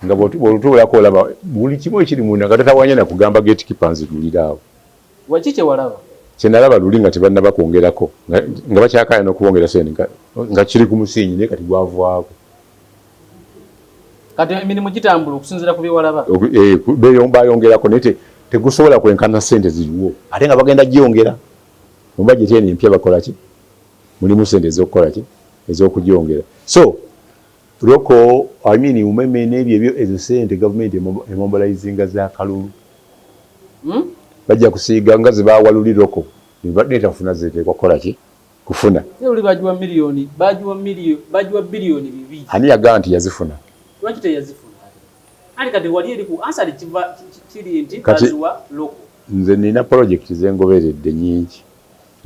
nga bw'olutuulako olaba buli kimu ekiri munda, nga tatawanya na kugamba gatekeeper nziguliraawo. Waki kyewalaba? Kyenalaba luli nga tebannaba kwongerako, nga bakyakaaya n'okubongera sente, nga kiri ku musingi, naye kati gwavaako. Kati emirimu gitambula okusinziira ku byewalaba? Bayongerako, naye tegusobola kwenkana sente ziriwo, ate nga bagenda gyongera mu bajeti eno empya. Bakola ki? Mulimu sente ez'okukola ki, ez'okugyongera. So Roko, I mean Umeme n'ebyo ebyo, ezo sente gavumenti emobilizinga za kalulu. Bajja kusiiga nga ze bawa luli Roko netafuna zeteekwa kukola ki, kufuna. Luli bagiwa miliyoni, bagiwa miliyoni, bagiwa biliyoni 2. Ani yagaa nti yazifuna? Lwaki teyazifuna? Ali kati wali eri ku answer kiva kiri nti baziwa Roko. Nze nina project zengoberedde nyingi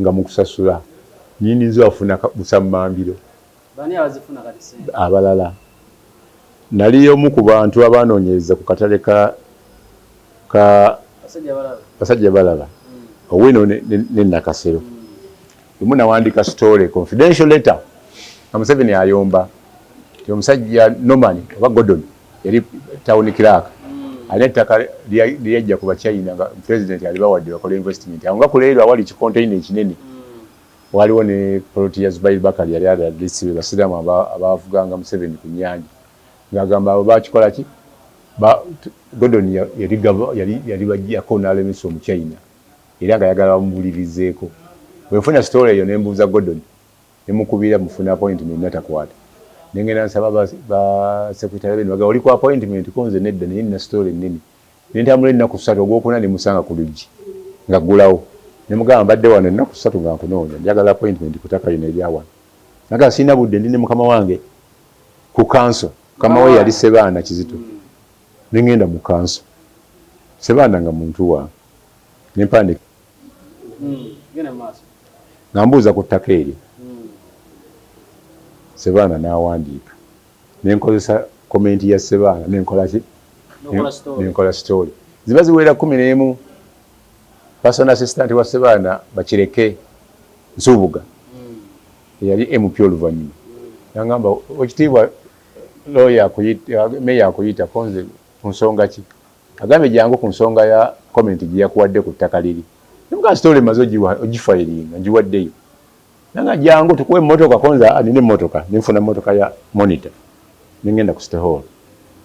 nga mu kusasula nyini nze wafuna busammambiro. Bani abazifuna kati sente? Abalala. Nali omu ku bantu abanoonyereza ku katale ka Basajja Balaba, Owino ne Nakasero. Lumu nawandika story, confidential letter, nga Museveni ayomba ti omusajja Norman oba Gordon yali town clerk, alina ettaka lyeyajja ku Bachina nga president alibawadde bakole investment awo, nga kuleero awali kikonteina ekinene. Waliwo ne poloti ya Zubair Bakali, yali RDC, be basiraamu abavuganga Museveni ku nnyanja, ng'agamba abo bakikola ki. Gordon yali bajjako n'alemesa Omuchina, era nga ayagala bamubulirizeeko. Bwe nfuna story eyo ne mbuuza Gordon, nemukubira mufuna appointment, natakwata. Nengenda nsaba ba secretary be, nebaga oli ku appointment, ko nze nedda, naye nina story ennene. Nentambula ennaku 3, ogwokuna nemusanga ku luggi nga ggulawo. Nemugamba, mbadde wano ennaku 3 nga nkunoonya, njagala appointment ku ttaka lino erya wano. Naga sirina budde, ndi ne mukama wange ku kanso. Mukama we yali Sebaana Kizito. Nengenda mu kanso, Sebaana nga muntu wange, nempandika nga mbuuza ku ttaka eryo. Sebaana n'awandiika, nenkozesa comment ya Sebaana, nenkola ki, nenkola story. Ziba ziwera 11, personal assistant wa Sebaana, Bakireke Nsubuga, eyali MP oluvannyuma, nagamba, ekitiibwa lawyer meya akuyita konze ku nsonga ki? Agambye jangu ku nsonga ya comment gye yakuwadde ku ttaka liri. Nemugaa story maze ogifayiringa, ngiwaddeyo. Nanga jangu tukuwe emmotoka, konza nina emmotoka. Nenfuna emmotoka ya Monitor, nengenda ku City Hall,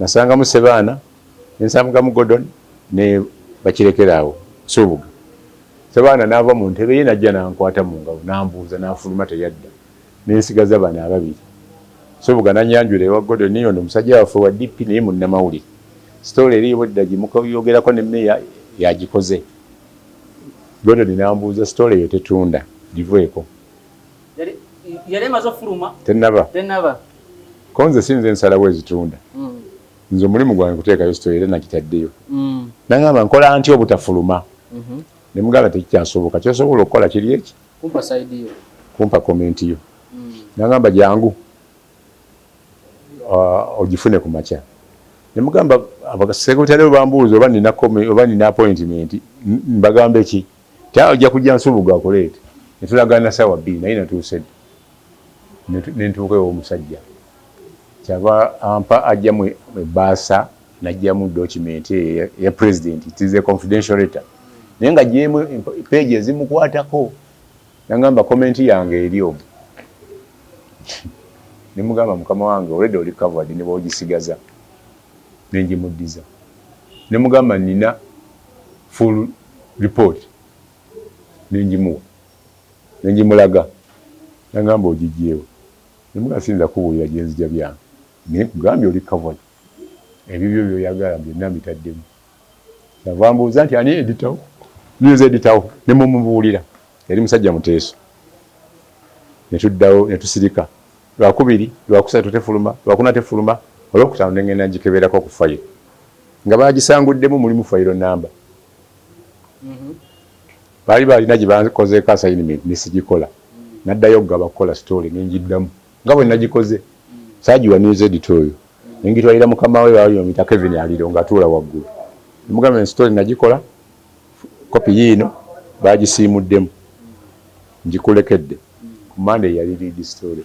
nasangamu Sebaana, nensangamu Gordon ne Bakirekeraawo Nsubuga. Sebaana n'ava mu ntebe ye najja nankwata mu ngalo nambuuza, n'afuluma teyadda, nensigaza bano ababiri. Nsubuga nanyanjula ewa Gordon, ono omusajja waffe wa DP, naye munnamawulire, story eri obwedda gimuyogerako ne meya yagikoze. Gordon nambuuza, story eyo tetunda, giveeko. Yali emaze ofuluma? Tenaba. Tenaba. Konze sinze nsalawo ezitunda. Nze omulimu gwange kuteekayo story, era nakitaddeyo. Nagamba nkola ntya obutafuluma? Nemugamba tekikyasoboka, kyosobola okukola kiri eki, kumpa side yo. Kumpa comment yo. Nagamba jangu ogifune ku makya. Nemugamba abasekretary bambuuza oba nina oba nina appointment, mbagambe ki? Ti ojja kujja Nsubuga akuleete. Netulagaana sawa 2, naye natuuse dda. Nentuuka ew'omusajja, kyava ampa ajjamu ebbaasa, najjamu document eya president. It is a confidential letter, naye nga gyemu page ezimukwatako. Nangamba comment yange eri omwo. Nemugamba mukama wange already oli covered ne bwogisigaza. Nenjimuddiza. Nemugamba nina full report. Nenjimuwa. Nenjimulaga. Nangamba ogijjeewo. Nemugamba siyinza kubuulira gye nzija byange. Naye nkugambye oli covered. Ebibyo by'oyagala byonna mbitaddemu. Kyava ambuuza nti ani editor wo? News editor wo? Ne mumubuulira. Yali musajja muteeso. Ne tuddawo ne tusirika. Lwakubiri, lwakusatu tefuluma, lwakuna tefuluma, olwokutaano ne ngenda ngikeberako ku fayiro. Nga baagisanguddemu mulimu fayiro nnamba. Baali balina gye bankozeeko assignment ne sigikola. Naddayo okugaba kukola story ne ngiddamu nga bwe nagikoze. Saagiwa news editor oyo. Ne ngitwalira mukama we baali bamuyita Kevin Aliro ng'atuula waggulu. Ne mugamba nti story nagikola, kopi yiino baagisiimuddemu. Ngikulekedde. Ku Monday yali lead story.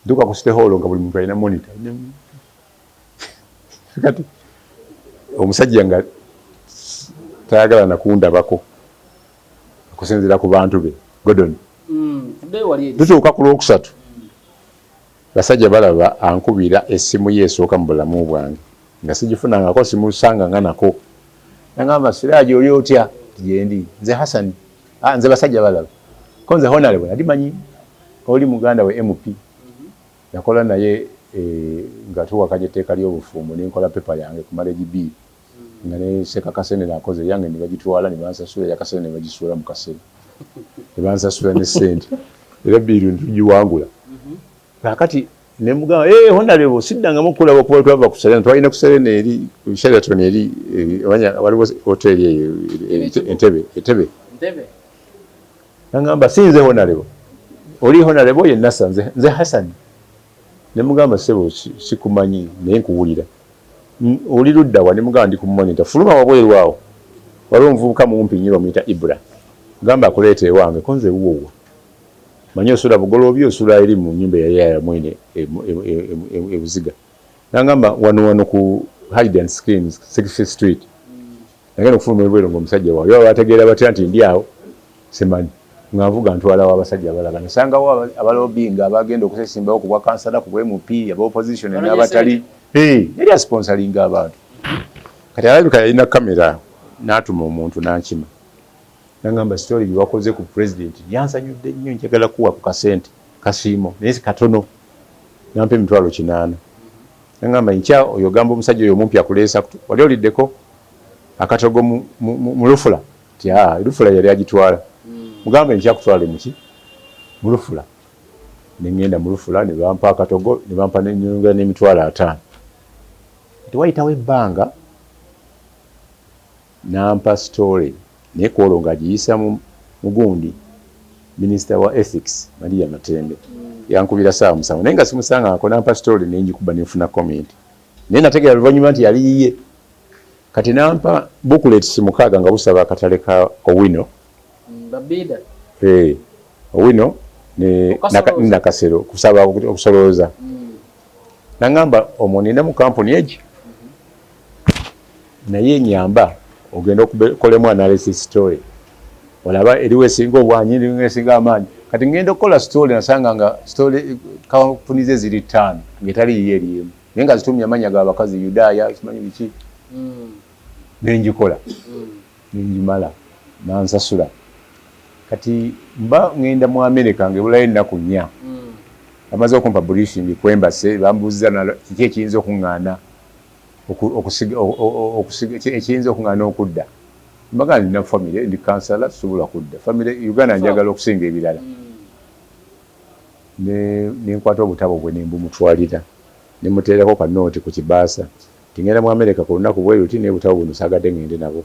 Ntuuka ku City Hall nga buli muntu alina monitor. Kati omusajja nga tayagala nakundabako okusinziira ku bantu be Gordon. Tutuuka ku Lwokusatu, basajja balaba ankubira essimu ye esooka mu bulamu bwange nga sigifunangako, simusanganga nako. Nangamba, Siraji oli otya? Gyendi nze Hassan. Ah, nze basajja balaba ko nze Honorable nali manyi oli muganda we MP nakola naye nga tuwakanya etteeka ly'obufumbo nenkola pepa yange ku marriage bill nga ne Seka Kasenene akoze eyange ne bagitwala ne bansasula eya Kasenene ne bagisuula mu kasero ne bansasula ne ssente era bill ntugiwangula. Kaakati ne mugamba, eh, Honorable, siddangamu okulaba okuva twava ku Serena, twalina ku Serena eri ku Sheraton eri, omanya waliwo hoteeri eyo Entebbe, Entebbe. Nangamba si nze Honorable, oli Honorable ye Nasa, nze, nze Hassan. Ne mugamba ssebo sikumanyi naye nkuwulira. Oli ludda wa? Ne mugamba ndi ku Monitor. Fuluma wabweru awo. Waliwo omuvubuka mumpi nnyo bamuyita Ibra. Gamba akuleete ewange ko nze wuwo wa? Manyi osula Bugoloobi, osula eri mu nnyumba eyali ya Mwine e Buziga. Nangamba wano wano ku Hide and Skins, 6th Street. Nagenda okufuluma ebweru ng'omusajja waali. Oba bategeera batya nti ndi awo simanyi. Nga nvuga ntwala wa abasajja abalala. Nasangawo abalobbyinga abagenda okusesimbawo ku bwa kansala, ku bwa MP, aba opposition n'abatali. Yali asponsoringa abantu. Kati alabika yalina kamera n'atuma omuntu n'ankima. Nangamba story gye wakoze ku president yansanyudde nnyo, njagala kuwa ku kasente kasiimo naye katono. Nampa 800,000. Nangamba enkya oyo ogamba omusajja oyo omumpi akuleesa, wali oliddeko akatogo mu lufula? Nti aa, lufula yali agitwala. Mugamba enkya akutwale muki? Mu lufula. Ne ŋŋenda mu lufula ne bampa akatogo ne bampa ne nyongera n'50,000. Kati wayitawo ebbanga n'ampa story naye ku olwo ng'agiyisa mu mugundi minisita wa ethics Maria Matembe. Yankubira ssaawa 7 naye nga simusangangako, n'ampa story ne ngikuba ne nfuna comment. Naye nategeera luvannyuma nti yali yiye. Kati n'ampa booklets 6 nga busaba akatale ka Owino. Babida. Eh, Owino ne Nakasero kusaba okusolooza. Nangamba omwo nina mu kampuni egi naye nyamba ogenda okukolemu analysis story olaba eriwo esinga obwanyi, eriwo esinga amaanyi. Kati ngenda okukola story nasanga nga story kampuni ze ziri 5 ng'etali yiye eri emu naye nga zitumya amannya g'abakazi Yudaaya simanyi biki. Nengikola nengimala nansasula. Kati mba ngenda mu America ng'ebulayo ennaku 4. Bamaze okumpa briefing ku embassy, bambuuziza kiki ekiyinza okuŋŋaana ekiyinza okuŋŋaana okudda. Mbaga nina family, ndi kansala, sisobola kudda. Family Uganda njagala okusinga ebirala. Ne nkwata obutabo bwe ne mbumutwalira. Ne muteerako ka note ku kibaasa nti ngenda mu America ku lunaku bwe luti naye obutabo buno saagadde ngende nabwo.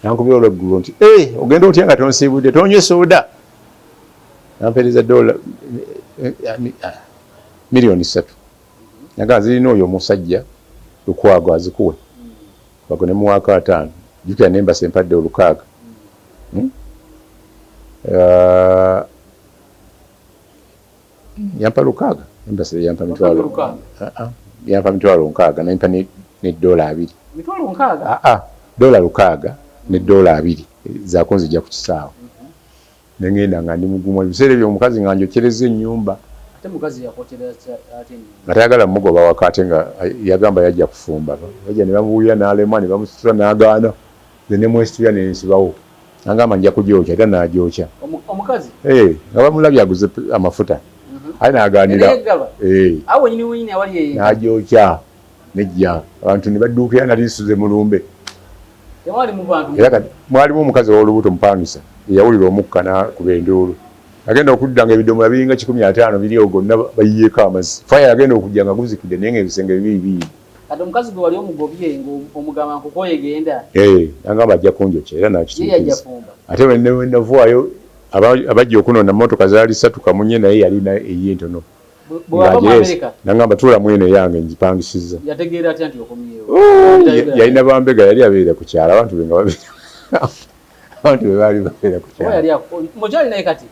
Nankubira olweggulo nti ee ogenda otya nga tonsiibudde, tonywe soda? Nampeereza dola 3 million. Nagamba zirina oyo omusajja Lukwago azikuwe. Lukwago ne muwaako 50. Jjukira n'embassy empadde olukaaga. Yampa lukaaga, embassy yampa mitwalo yampa 60,000 nempa ne $20. 60,000? $600 ne $20 zakunzijja ku kisaawe. Nengenda nga ndi mugumu ebiseera ebyo, omukazi nga njokyereza ennyumba. Nga tayagala mugoba waka, ate nga yagamba yajja kufumba. Bajja ne bamubuulira n'alemwa, ne bamusitula n'agaana, nze ne mwesitulira ne nsibawo. Nagamba nja kugyokya, era n'agyokya. Eh, nga bamulabye aguze amafuta, aye n'agaanira, n'agyokya nejja abantu ne badduukira. Nali nsuze mulumbe, era kati mwalimu omukazi ow'olubuto mupangisa eyawulira omukka n'akuba enduulu. Agenda okudda nga ebidomola biringa 150 biri awo gonna bayiyeeko amazzi. Faya yagenda okujja nga guzikidde, naye nga ebisenge bibiri biyidde. Kati omukazi gwe wali omugobye ng'omugamba nkukoye genda. Eh, nagamba ajja kunjokya, era nakituukiriza. Ate wenavaayo abajja okunona motoka zaali ssatu, kamunye naye yalina eyiye ntono, nagamba tuulamu eno eyange ngipangisizza. Yategeera atya nti okomyewo? Yalina bambega, yali abeera ku kyalo, abantu be nga babeera, abantu be baali babeera ku kyalo. Mukyali naye kati?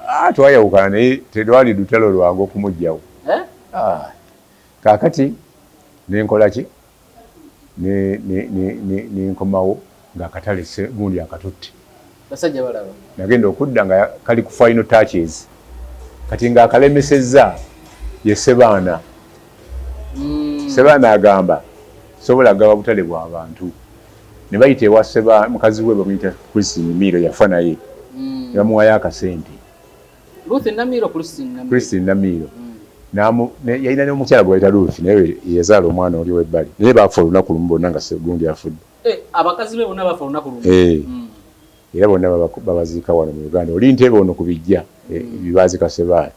Ah, twayawukana, naye telwali lutalo lwange okumugjawo. Eh? Ah, kaakati nenkola ki? Nenkomawo ng'akatale gundi akatutte. Basajja balaba. Nagenda okudda nga kali ku final touches. Kati ng'akalemesezza ye Sebaana. Sebaana agamba sobola gaba butale bwa bantu. Ne bayita ewa Seba, mukazi we bamuyita Christine Miiro, yafa naye. Ne bamuwayo akasente. Ruth Namiiro, Christine Namiiro. Christine Namiiro. Yalina n'omukyala gwe bayita Ruth, naye yazaala omwana oli w'ebbali, naye baafa olunaku lumu bonna nga gundi afudde. Eh, abakazi be bonna bafa olunaku lumu. Eh. Era bonna babaziika wano mu Uganda, oli ntebe ono ku bijja bibaazika Sebaana.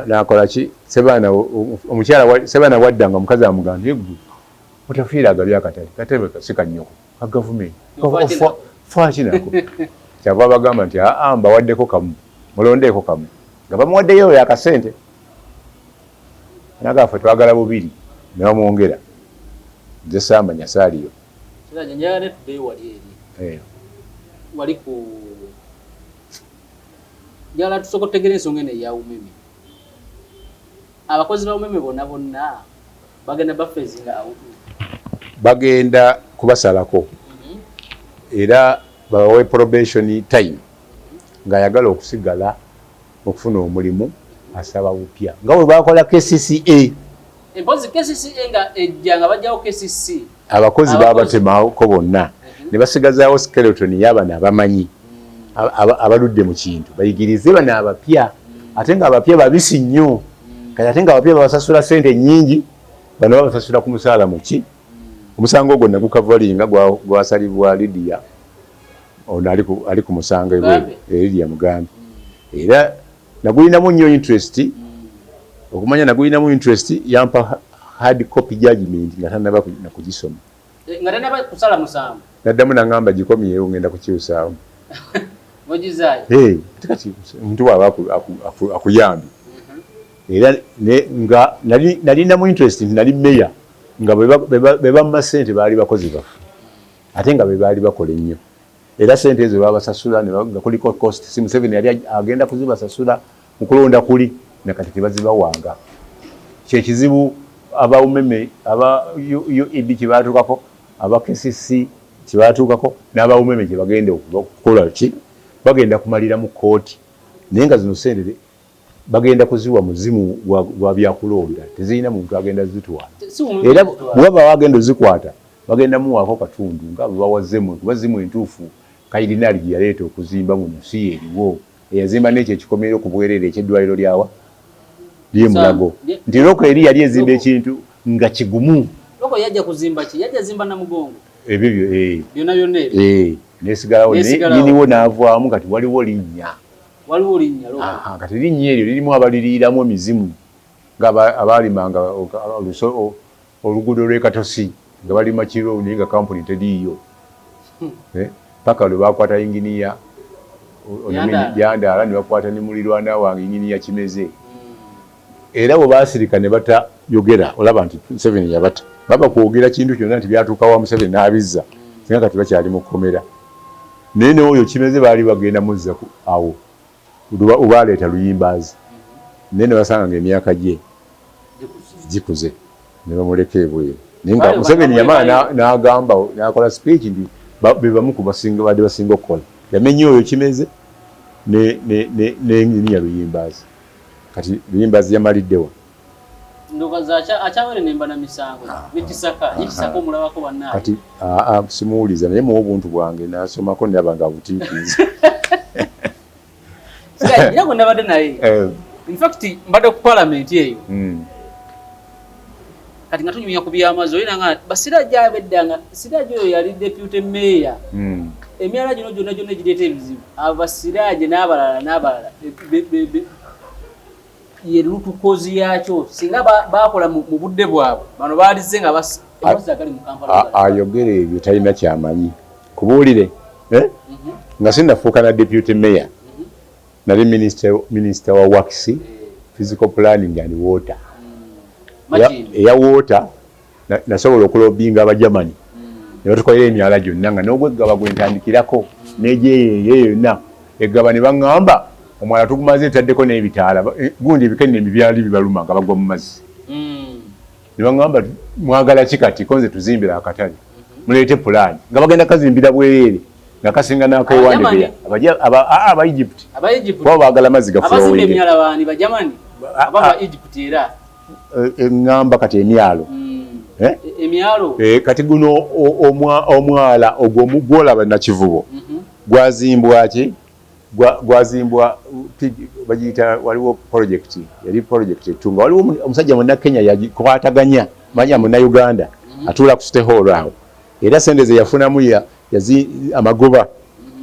Nakola ki Sebaana? Omukyala Sebaana wadda nga omukazi amugamba nti gwe otafiira agabye akatale, katebe si kannyoko, ka gavumenti, faaki nako. Kyava bagamba nti aa, mbawaddeko kamu, mulondeeko kamu, nga bamuwaddeyo oyo akasente. Nagaffe twagala bubiri, ne bamwongera. Nze saamanya, saaliyo. Njagala tuddeyo wali eri. Wali ku njagala tusooka tutegere ensonga eno eya UMEME. Abakozi ba UMEME bonna bonna bagenda baphasinga out? Bagenda kubasalako era babawe probation time. Ng'ayagala okusigala okufuna omulimu asaba bupya nga bwe bakola KCCA. Empozi KCCA nga ejja nga bajjawo KCC. Abakozi babatemako bonna ne basigazaawo skeleton y'abano abamanyi, abaludde mu kintu, bayigirize bano abapya, ate nga abapya babisi nnyo. Kati ate nga abapya babasasula sente nnyingi, bano babasasula ku musaala muki. Omusango ogwo nagukavalinga, gwasalibwa Lydia ono ali ku musango ebweru, Lydia Mugambe. Era nagulinamu nnyo interest okumanya, nagulinamu interest, yampa hard copy judgment nga tanaba nakugisoma. Eh, nga tanaba kusala musango? Naddamu nangamba gikomyewo, ngenda kukyusaamu. Ogizaayo? Ate kati omuntu bwaba akuyambye, era nga nalinamu interest nti nali meya nga be bamma ssente baali bakozi baffe, ate nga be baali bakola ennyo, era sente ezo babasasula nga kuliko cost. Si Museveni yali agenda kuzibasasula mu kulonda kuli, nakati tebazibawanga. Kyekizibu aba UMEME, aba UEB kyebatuukako, aba KCC kyebatuukako, n'aba UMEME kyebagenda okukola ki, bagenda kumalira mu kooti, naye nga zino sente bagenda kuziwa muzimu gwa byakulonda, tezirina muntu agenda zitwala. Era bwebaba bagenda ozikwata, bagenda muwaako katundu nga bwe bawa Zemwe, kuba Zemwe entuufu Kayirinaali gye yaleeta okuzimba muno si yeeriwo eyazimba n'ekyo ekikomera ku bwereere eky'eddwaliro lyawa ly'emulago, nti Loko eri yali ezimba ekintu nga kigumu. Loko yajja kuzimba ki? Yajja zimba Namugongo. Ebyo byo eh. Byonna byonna ebyo. Eh, nesigalawo nyiniwo n'avaamu, kati waliwo linnya. Waliwo linnya Loko. Kati linnya eryo lirimu abaliriiramu emizimu nga abaalimanga oluguudo lw'e Katosi nga balima kiro, naye nga kampuni teriiyo. Eh, paka lwe bakwata inginiya Byandaala, ne bakwata ne mulirwana wange inginiya Kimeze. Era bwe baasirika ne batayogera, olaba nti Museveni yabata, baba kwogera kintu kyonna nti byatuuka wa Museveni n'abizza, singa kati bakyali mu kkomera. Naye n'oyo Kimeze baali bagenda muzza awo obaleeta Luyimbaazi, naye ne basanga nga emyaka gye gikuze ne bamuleka ebweru. Naye nga Museveni yamala n'agamba n'akola speech nti be bamu ku basinga badde basinga okukola. Yamenya oyo Kimeze ne engineer Luyimbazi. Kati Luyimbazi yamaliddewa? Ndokaza akyawere nemba na misango nekisaka nekisaka omulabako bannaye. Kati simuwuliza naye muwa obuntu bwange nasomako ndaba nga butiikiiza. Era gwe nabadde naye. In fact mbadde ku parliament eyo. Kati nga tunyumya ku by'amazzi olina nga Basiraje abedda nga Siraje oyo yali deputy mayor. Emyala gino gyonna gyonna egireeta ebizibu Abasiraje n'abalala n'abalala ye lutukozi yakyo singa bakola mu budde bwabwe bano baalize nga amazzi agali mu Kampala. Ayogera ebyo talina kyamanyi kubuulire nga sinnafuuka na deputy mayor nali minister wa works, physical planning and water. Eya water nasobola okulobinga Abajamani ne batukolera emyala gyonna nga n'ogweggaba gwe ntandikirako n'egyeyeeyo yonna eggaba ne baŋŋamba omwala tugumaze etaddeko n'ebitaala gundi ebikenne byali bibaluma nga bagwa mu mazzi ne baŋŋamba mwagala ki kati ko nze tuzimbira akatale muleete pulaani nga bagenda kazimbira bwereere nga kasinga n'akewandegeya aba Egypt kuba baagala mazzi gafulowenga eŋŋamba kati emyalo kati guno omwala ogwo gwolaba Nakivubo gwazimbwa ki gwazimbwa bagiyita waliwo project yali project etunga waliwo omusajja munna Kenya yagikwataganya manya munna Uganda atuula ku City Hall awo era sente ze yafunamu amagoba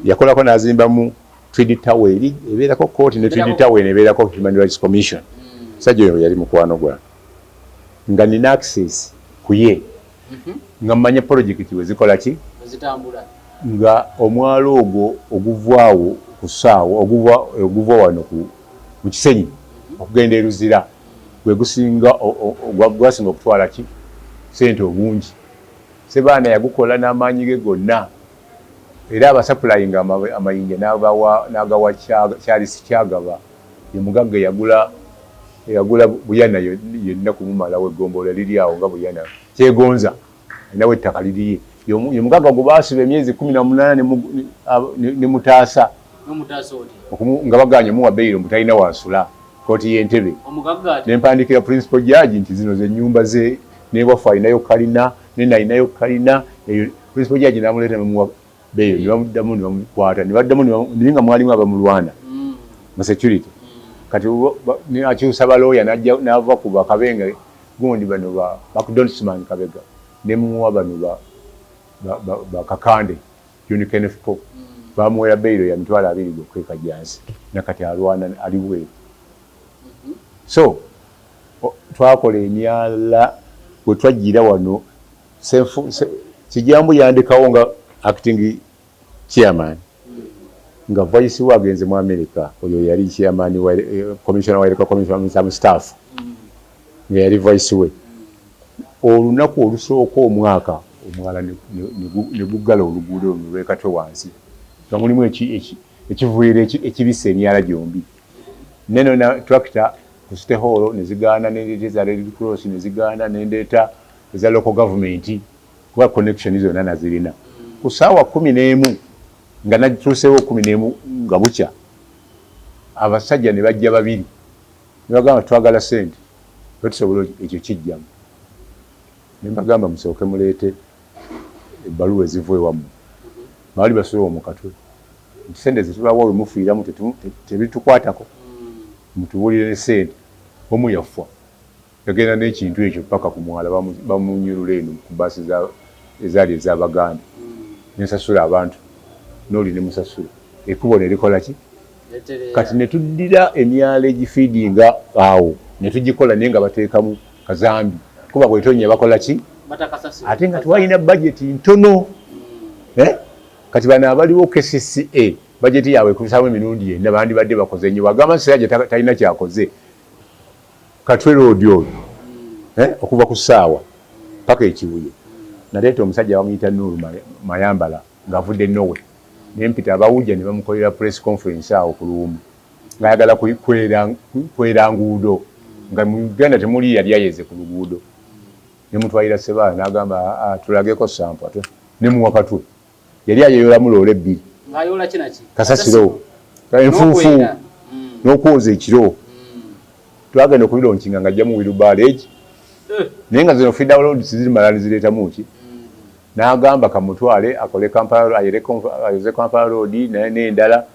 yakolako n'azimbamu Tweed Tower eri ebeerako kooti ne Tweed Tower ebeerako Human Rights Commission. Musajja oyo yali mukwano gwange nga nina access ku ye nga mmanya project we zikola ki nga omwalo ogwo oguvaawo ku ssaawa oguva wano mu Kisenyi okugenda e Luzira gwe gusinga gwasinga okutwala ki sente obungi. Sebaana yagukola n'amaanyi ge gonna era abasupplyinga amayinja n'agawa Charles Kyagaba ye mugagga eyagula Buyana yenna kumumalawo eggombolola liri awo nga Buyana Kyegonza alinawo ettaka liriye ye mugagga gwe baasiba emyezi 18 ne mutaasa nga baganye muwa beyiro mbu talina waasula kooti y'Entebe ne mpandiikira principal judge nti zino ze nnyumba ze n'ewaffe alinayo kalina nene alinayo kalina eyo principal judge n'amuleeta ne bamuwa beyiro ne bamuddamu ne bamukwata ne baddamu naye nga mwalimu abamulwana mu security. Kati akyusa balooya n'ava ku Bakabenga gundi bano ba McDonaldsman Kabega ne muwa bano ba Kakande John Kenneth Paul bamuwera beyiro ya 20,000 gwokka e Kajjansi nakati alwana ali bweru. So twakola emyala bwe twajjira wano Kijambu yandekawo nga acting chairman nga vice we agenze mu America oyo yali chairman wa commissioner wa electoral commission staff nga yali vice we. Olunaku olusooka omwaka omwala ne guggala oluguudo luno lw'e Katwe wansi nga mulimu ekivuiro ekibisa emyala gyombi neno na tractor ku City Hall ne zigaana nendeeta eza Red Cross ne zigaana nendeeta eza local government kuba connection zonna nazirina. Ku ssaawa 11 nga natuuseewo 11 nga bukya abasajja ne bajja babiri ne bagamba twagala ssente tusobola ekyo kijjamu ne mbagamba musooke muleete ebbaluwa eziva ewammwe baali basula omwo Katwe nti ssente ze tubawa we mufiiramu tebitukwatako mutubuulire ne ssente. Omu yafa yagenda n'ekintu ekyo paka ku mwala bamunyulula eno ku baasi ezaali ez'Abaganda nensasula abantu n'oli ne musasula ekkubo ne likola ki kati ne tuddira emyala egifiidinga awo ne tugikola naye nga bateekamu kazambi kuba bwetonya bakola ki ate nga twalina bajeti ntono kati bano abaliwo KCCA bajeti yaabwe ekubisamu emirundi yenna bandibadde bakoze nnyo bagamba Siraje talina kyakoze Katwe Road oyo okuva ku ssaawa paka e Kibuye naleeta omusajja bamuyita Nuuru Mayambala ng'avudde Norway ne mpita abawujja ne bamukolera press conference awo ku Luwumu ng'ayagala kwera nguudo nga mu Uganda temuli yali ayeze ku luguudo ne mutwalira Sebaana n'agamba tulageko sample ne muwa Katwe yali ayeyolamu loole bbiri. Kasasiro, enfuufu n'okwoza ekiro. Twagenda okubilaunchinga nga ajjamu wheelbarrow egi, naye nga zino feeder roads zirimala nezireetamu ki. N'agamba kamutwale akole Kampala, ayoze Kampala Road n'endala.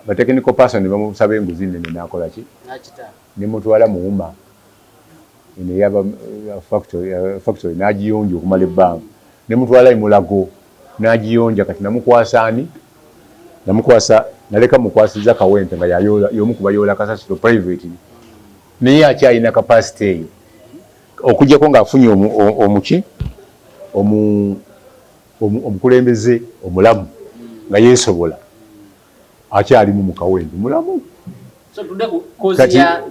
Ba technical person ne bamusaba enguzi nnene, n'akola ki, nemutwala mu UMA eno eyaba factory, n'agiyonja okumala ebbanga, nemutwala emulago n'agiyonja. Kati namukwasa ani? Namukwasa, naleka mukwasiza Kawempe nga y'omu kubayoola kasasiro private, naye akyalina capacity eyo, okuggyako ng'afunye omuki, omukulembeze omulamu nga yeesobola, akyalimu mu Kawempe mulamu.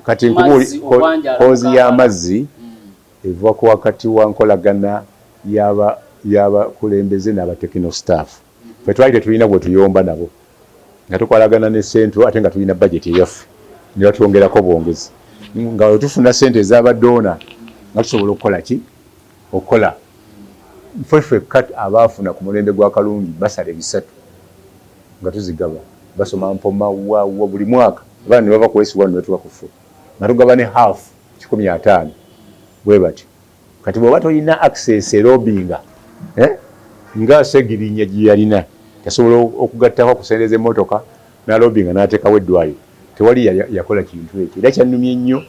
Kati cause y'amazzi eva ku wakati wa nkolagana y'abakulembeze n'aba technical staff. Ffe twali tetulina bwe tuyomba nabo, nga tukolagana ne central, ate nga tulina budget eyaffe, ne batwongerako bwongezi nga wetufuna sente ez'aba donor, nga tusobola okukola ki, okukola. Ffe ffekka abaafuna ku mulembe gwa Kalungi basala ebisatu nga tuzigaba, basoma mpoma wa buli mwaka, abaana ne bava ku S1 ne batuuka ku 4, nga tugaba ne half 150 bwe batyo. Kati bw'oba tolina access erobinga, eh? Nga Segirinya gye yalina, yasobola okugattako okusendeeza emmotoka n'alobinga n'ateekawo eddwaliro. Tewali yakola kintu ekyo, era kyannumye nnyo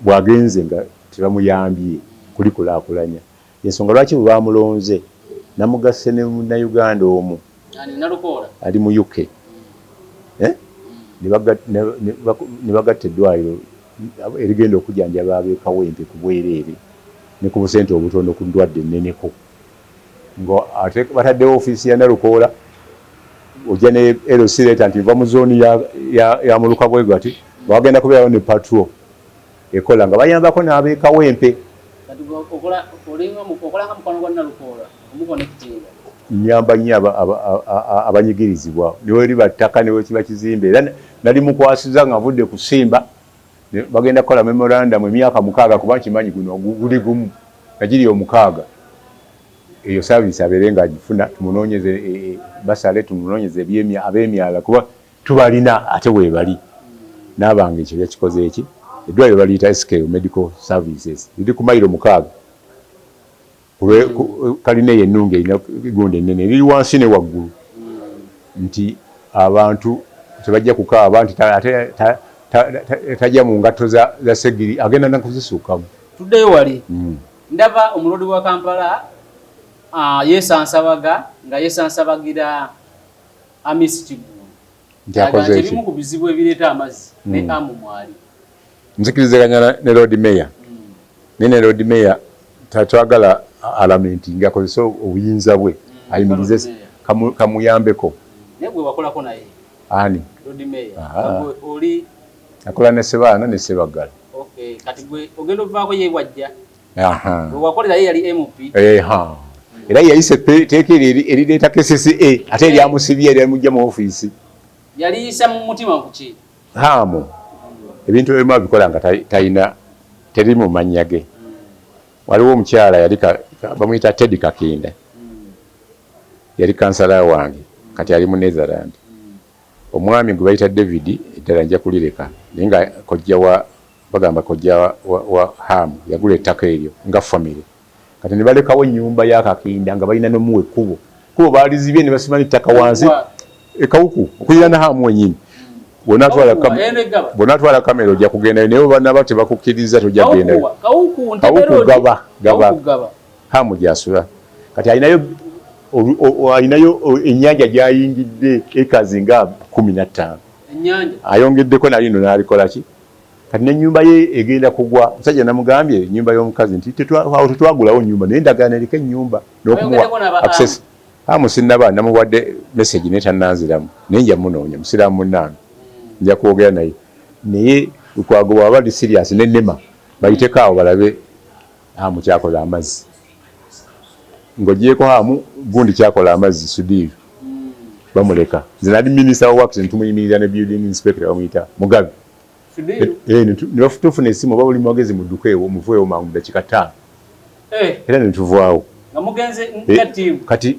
bw'agenze nga tebamuyambye kulikulaakulanya. Ensonga lwaki bwe bamulonze namugasse ne Munnayuganda omu ali mu UK, eh? Ne bagatta eddwaliro erigenda okujjanjaba ab'e Kawempe ku bwereere ne ku busente obutono ku ndwadde enneneko, nga ate bataddewo ofiisi ya Nalukoola. Ojja ne LC letter nti nva mu zooni ya muluka bwe gati, nga wagenda kubeerawo ne patrol ekola nga bayambako n'ab'e Kawempe. Nyamba nnyo abanyigirizibwa, neweriba ttaka, newekiba kizimbe. Era nali mukwasiza nga nvudde ku Simba, bagenda kukola memorandum emyaka 6, kuba nkimanyi guno guli gumu nagiri 6. Eyo service abeere nga agifuna, tumunoonyeze basale, tumunoonyeze ab'emyala, kuba tubalina ate weebali n'abange. Ekyo yakikoze eki, eddwaliro baliyita SK Medical Services, liri ku mayiro 6. Kalina eyo ennungi erina gundi ennene, eriri wansi ne waggulu, nti abantu tebajja kukaaba nti ate tajja mu ngatto za Segiri, agenda nakuzisuukamu. Tuddeyo wali. Ndaba omulodi wa Kampala yeesansabaga nga yeesansabagira Amisi Kiggundu, ebimu ku bizibu ebireeta amazzi ne amu mwali. Nzikiriziganya ne Lord Mayor, naye ne Lord Mayor tatwagala alamenti nga akozesa obuyinza bwe ayimirize, kamuyambeko. Naye gwe wakolako naye? Ani? Lord Mayor oli. Akola ne Sebaana ne Sebaggala. Kati gwe ogenda ovaako, ye wajja, wewakolera ye yali MP. Era yayise etteeka erireeta KCCA, ate eryamusibye, eryamujja mu ofiisi. Yaliyisa mu mutima kuki? Haamu ebintu ebimu abikola nga talina, teri mu mannya ge. Waliwo omukyala yali bamuyita Teddy Kakinda, yali kansala wange, kati ali mu Netherland. Omwami gwe bayita David, eddala nja kulireka, naye nga kojja wa, bagamba kojja wa Hamu, yagula ettaka eryo nga family. Kati ne balekawo ennyumba ya Kakinda nga balina nomuwa ekkubo, kkubo baalizibye ne basima n'ettaka wansi ekawuku okuliraana Hamu wenyini. Bw'onaatwala kamera ojja kugendayo, naye banaba tebakukkiriza tojja kugendayo. Kawuku gaba gaba Hamu gyasula. Kati alinayo ennyanja gyayingidde ekazi nga 15, ayongeddeko nalino n'alikola ki. Kati n'ennyumba ye egenda kugwa. Omusajja namugambye ennyumba y'omukazi nti awo tetwagulawo nnyumba, naye endagaano eriko ennyumba n'okumuwa access. Hamu sinnaba, namuwadde message naye tannanziramu, naye nja munoonya, musiraamu munnange, nja kwogera naye. Naye Lukwago bw'aba ali serious ne NEMA bayiteko awo balabe Hamu kyakola amazzi. Ng'ogyeko Hamu gundi kyakola amazzi, Sudiiru bamuleka. Nze nali minisita wa works, ntumuyimirira ne building inspector bamuyita Mugabe, tufuna esimu oba buli mwogezi muddukeewo, muveewo mangu mu dakiika 5, era ne tuvaawo. Kati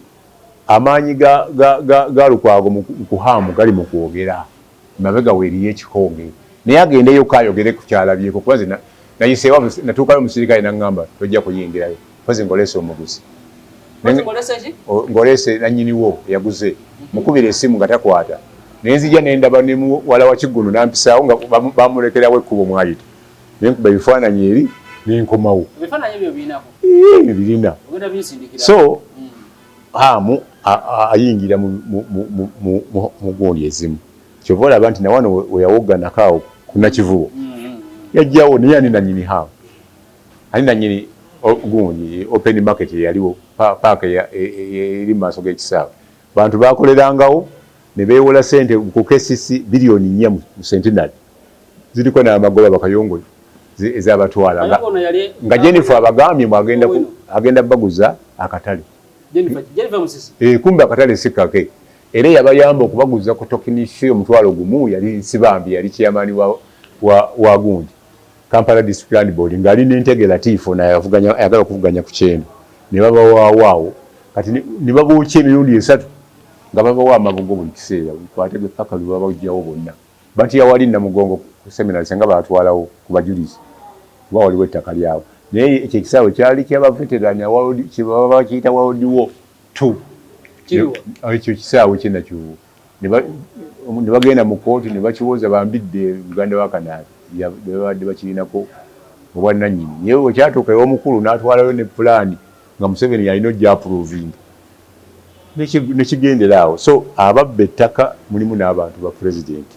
Amaanyi ga Lukwago mu kuhaamu gali mu kwogera, mabega we eriyo ekikonge, naye agendeyo kayogere ku kyalabyeko, kuba nze nayiseewo natuukayo omusirikale naŋŋamba tojja kuyingirayo mpozi ng'oleese omuguzi, ng'oleese nannyiniwo eyaguze. Mukubira esimu nga takwata, naye nzija nendaba ne muwala wa Kiggundu nampisaawo nga bamulekerawo ekkubo mwayita, nenkuba ebifaananyi eri nenkomawo. Birina so Hamu ayingira mu gundi ezimu, kyova olaba nti nawano weyawogganako awo ku Nakivubo yajjawo, naye ani nanyini Hamu, ani nanyini gundi open market eyaliwo paaka eri mu maaso g'ekisaawe, bantu bakolerangawo ne beewola sente ku KCC 4 biliyoni mu Centenary, ziriko n'amagoba bakayongo ezabatwala nga Jennifer abagambye mbu agenda baguza akatale. Kumbe akatale si kake, era yabayamba okubaguza ku token fee 10,000. Yali Nsibambi, yali chairman wa gundi Kampala District Land Board, ng'ali n'Entege Latifu naye ayagala okuvuganya ku kyendo, ne babawaawaawo. Kati ne babookya emirundi esatu nga babawa amabugo buli kiseera kwate paka lwe babagyawo bonna. Bati yawali Namugongo ku seminary senga batwalawo ku bajulizi kuba waliwo ettaka lyabwe, naye ekyo ekisaawe kyali kyaba veteran kyebaba bakiyita World War Two, ekyo kisaawe kyenakivubo. Ne bagenda mu kooti ne bakiwoza bambidde Uganda wa Kanabi babadde bakirinako obwannannyini, naye bwe kyatuuka ew'omukulu n'atwalayo ne pulaani nga Museveni yalina ojja approvinga, nekigendera awo. So ababba ettaka mulimu n'abantu ba pulezidenti.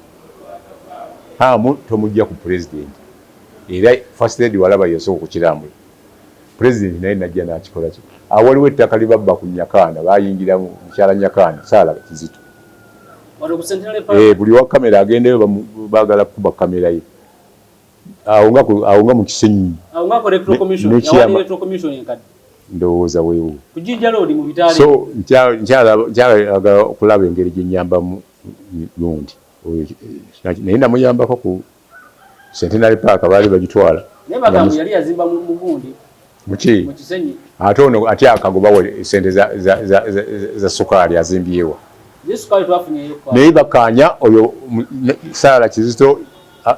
Hamu tomujja ku pulezidenti, era First Lady walaba yasooka okukirambula, pulezidenti naye najja n'akikola ki. Awo waliwo ettaka libabba ku Nyakaana, bayingira mu mukyala Nyakaana Saala Kizito. Buli wa kamera agendayo baagala kukuba kamera ye awo nga mu Kisenyi ndowooza weewo. So nkyalagala okulaba engeri gyenyambamu gundi, naye namuyambako ku Centenary Park baali bagitwala. Muki ate ono ate akagobawo sente za sukaali azimbyewa, naye bakanya oyo Saala Kizito,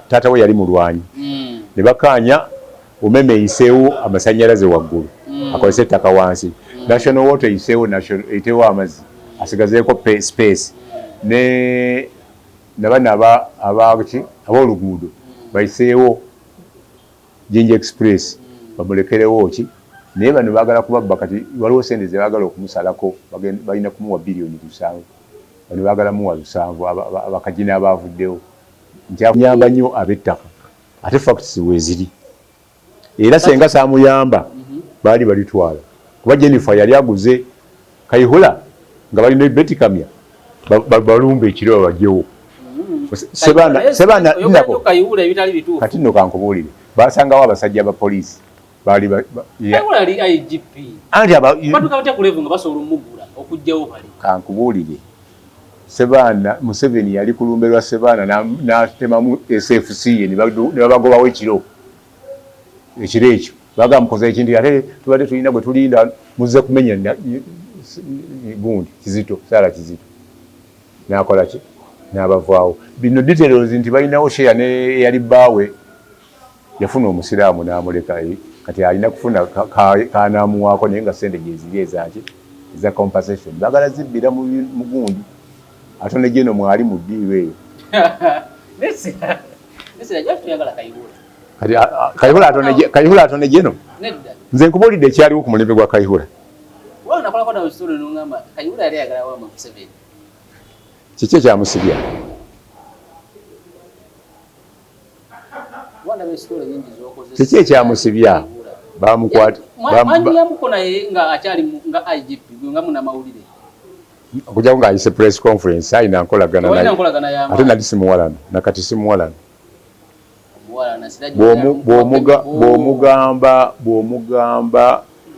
taata we yali mulwanyi, ne bakanya Umeme eyiseewo amasanyalaze waggulu, akozese ettaka wansi, National Water eyiseewo eyiteewo amazzi, asigazeeko space, ne nabano abaki ab'oluguudo bayiseewo Jinja Express, bamulekerewo ki. Naye bano baagala kubabba. Kati waliwo sente zebaagala okumusalako, balina kumuwa 7 biliyoni. Bano baagala muwa 7, abakagina abavuddewo nti anyamba nnyo ab'ettaka, ate facts weeziri. Era senga saamuyamba baali balitwala, kuba Jennifer yali aguze Kayihura nga balina Beti Kamya balumba ekiro babajjewo. Sebaana kati nno kankubuulire, basangawo abasajja ba poliisi baali anti kankubuulire, Sebaana Museveni yali ku lumbe lwa Sebaana n'atemamu SFC ye ne babagobawo ekiro ekiro ekyo. Bagamba mukoze ekintu, ate tubadde tulina gwe tulinda, muzze kumenya gundi Kizito, Saala Kizito n'akola ki n'abavaawo. Bino details nti balinawo share ne eyali bbaawe yafuna omusiraamu n'amuleka, kati alina kufuna kanaamuwaako, naye nga sente gyeziri ezaki eza compensation bagala zibbira mu gundi. Ate ne geno mwali mu ddiiro eyo. Kati Kayihura atone geno, nze nkubuulidde ekyaliwo ku mulembe gwa Kayihura. Kiki ekyamusibya? Kiki ekyamusibya? Bamukwata naye nga akyali nga IGP, nga munamawulire. Okujjako ng'ayise press conference, alina nkolagana naye, ate nali simuwalana, nakati simuwalana. Bw'omugamba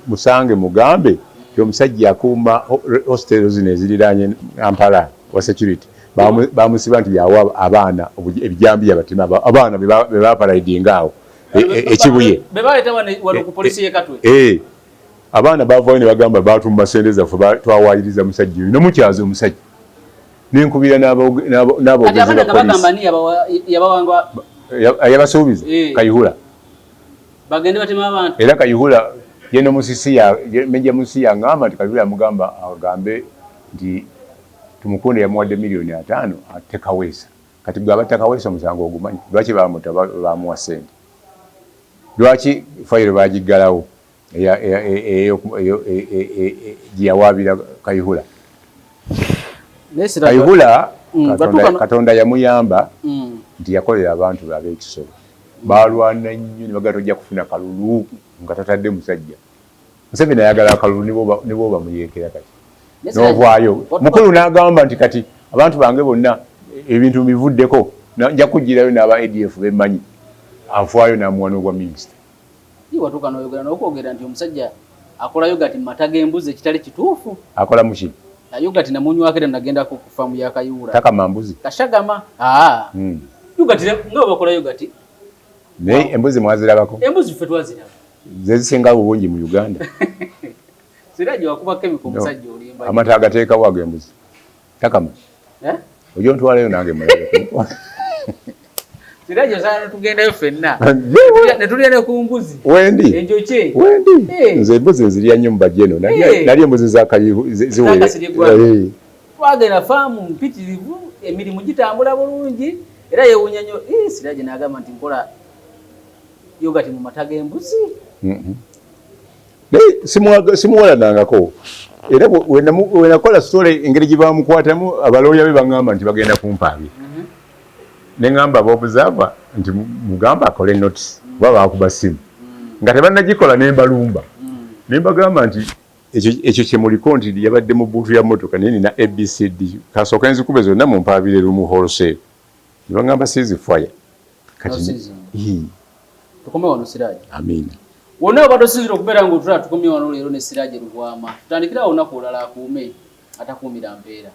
musange mugambe ti omusajja akuuma hostel zino eziriraanye Kampala wa security bamusiba nti yawa abaana ebijambiya, batema abaana be baparadinga awo ekibuye. Abaana bavayo ne bagamba batumba sente zaffe, twawayiriza musajja oyo, nomukyaza omusajja, nenkubira n'aboogezi ba poliisi. Yabasuubiza Kayihura. Bagende batema abantu. Era Kayihura ye nomusisi, Meja Musisi yaŋŋamba nti Kayihura yamugamba agambe nti Tumukunde yamuwadde 5 miliyoni ate Kaweesa. Kati gwe abatta Kaweesa, omusango ogumanyi? Lwaki bamuta? Bamuwa sente. Lwaki fayiro bagiggalawo gyeyawaabira Kayihura? Kayihura Katonda yamuyamba nti yakolera abantu be ab'ekisolo. Balwana nnyo ne bagala tojja kufuna kalulu nga totadde musajja. Museveni ayagala akalulu ne bwoba muyeekera. Kati novaayo mukulu n'agamba nti kati abantu bange bonna ebintu bivuddeko, nja kugirayo n'aba ADF bemmanyi. Avaayo n'amuwa n'obwa minisita. Watuuka n'oyogera n'okwogera nti omusajja akola yogati mu mata g'embuzi, ekitali kituufu. Akola muki? Yogati namunywako era nagendako ku faamu ya Kayihura. Takama mbuzi? Kashagama. Yogati nga bwe bakola yogati. Naye embuzi mwazirabako? Embuzi ffe twaziraba. Zezisinga obungi mu Uganda. Siraje, wakuba chemical, omusajja olimba. Amata agateekawo ag'embuzi takama. Eh? Ojja ontwalayo nange mulabe. Siraje, osala tugendayo ffenna ne tulya ne ku mbuzi. Wendi. Enjokye. Wendi. Eh. Nze embuzi nzirya nnyo mu bajeno. Nali embuzi za ziwere. Zakasirye. Twagenda faamu mpitirivu, emirimu gitambula bulungi, era yewuunya nnyo. Siraje n'agamba nti nkola yogati mu mata g'embuzi. Naye simuwalanangako. Era wenakola story engeri gye bamukwatamu, abalooya be baŋŋamba nti bagenda kumpaabira, ne ŋŋamba ab'observer nti mugamba akole notice kuba bakuba simu nga tebannagikola, ne mbalumba ne mbagamba nti ekyo kyemuliko nti yabadde mu boot ya motoka, naye nina ABCD, kasooka enzikube zonna mumpaabire lumu wholesale. Ne baŋŋamba cease fire. Kati Tukome wano, Siraje. Amiina. Wonna obadde osinzira okubeera ng'otulaba, tukomye wano leero ne Siraje Lubwama. Tutandikirawo olunaku olulala. Akuume atakuumira mpeera.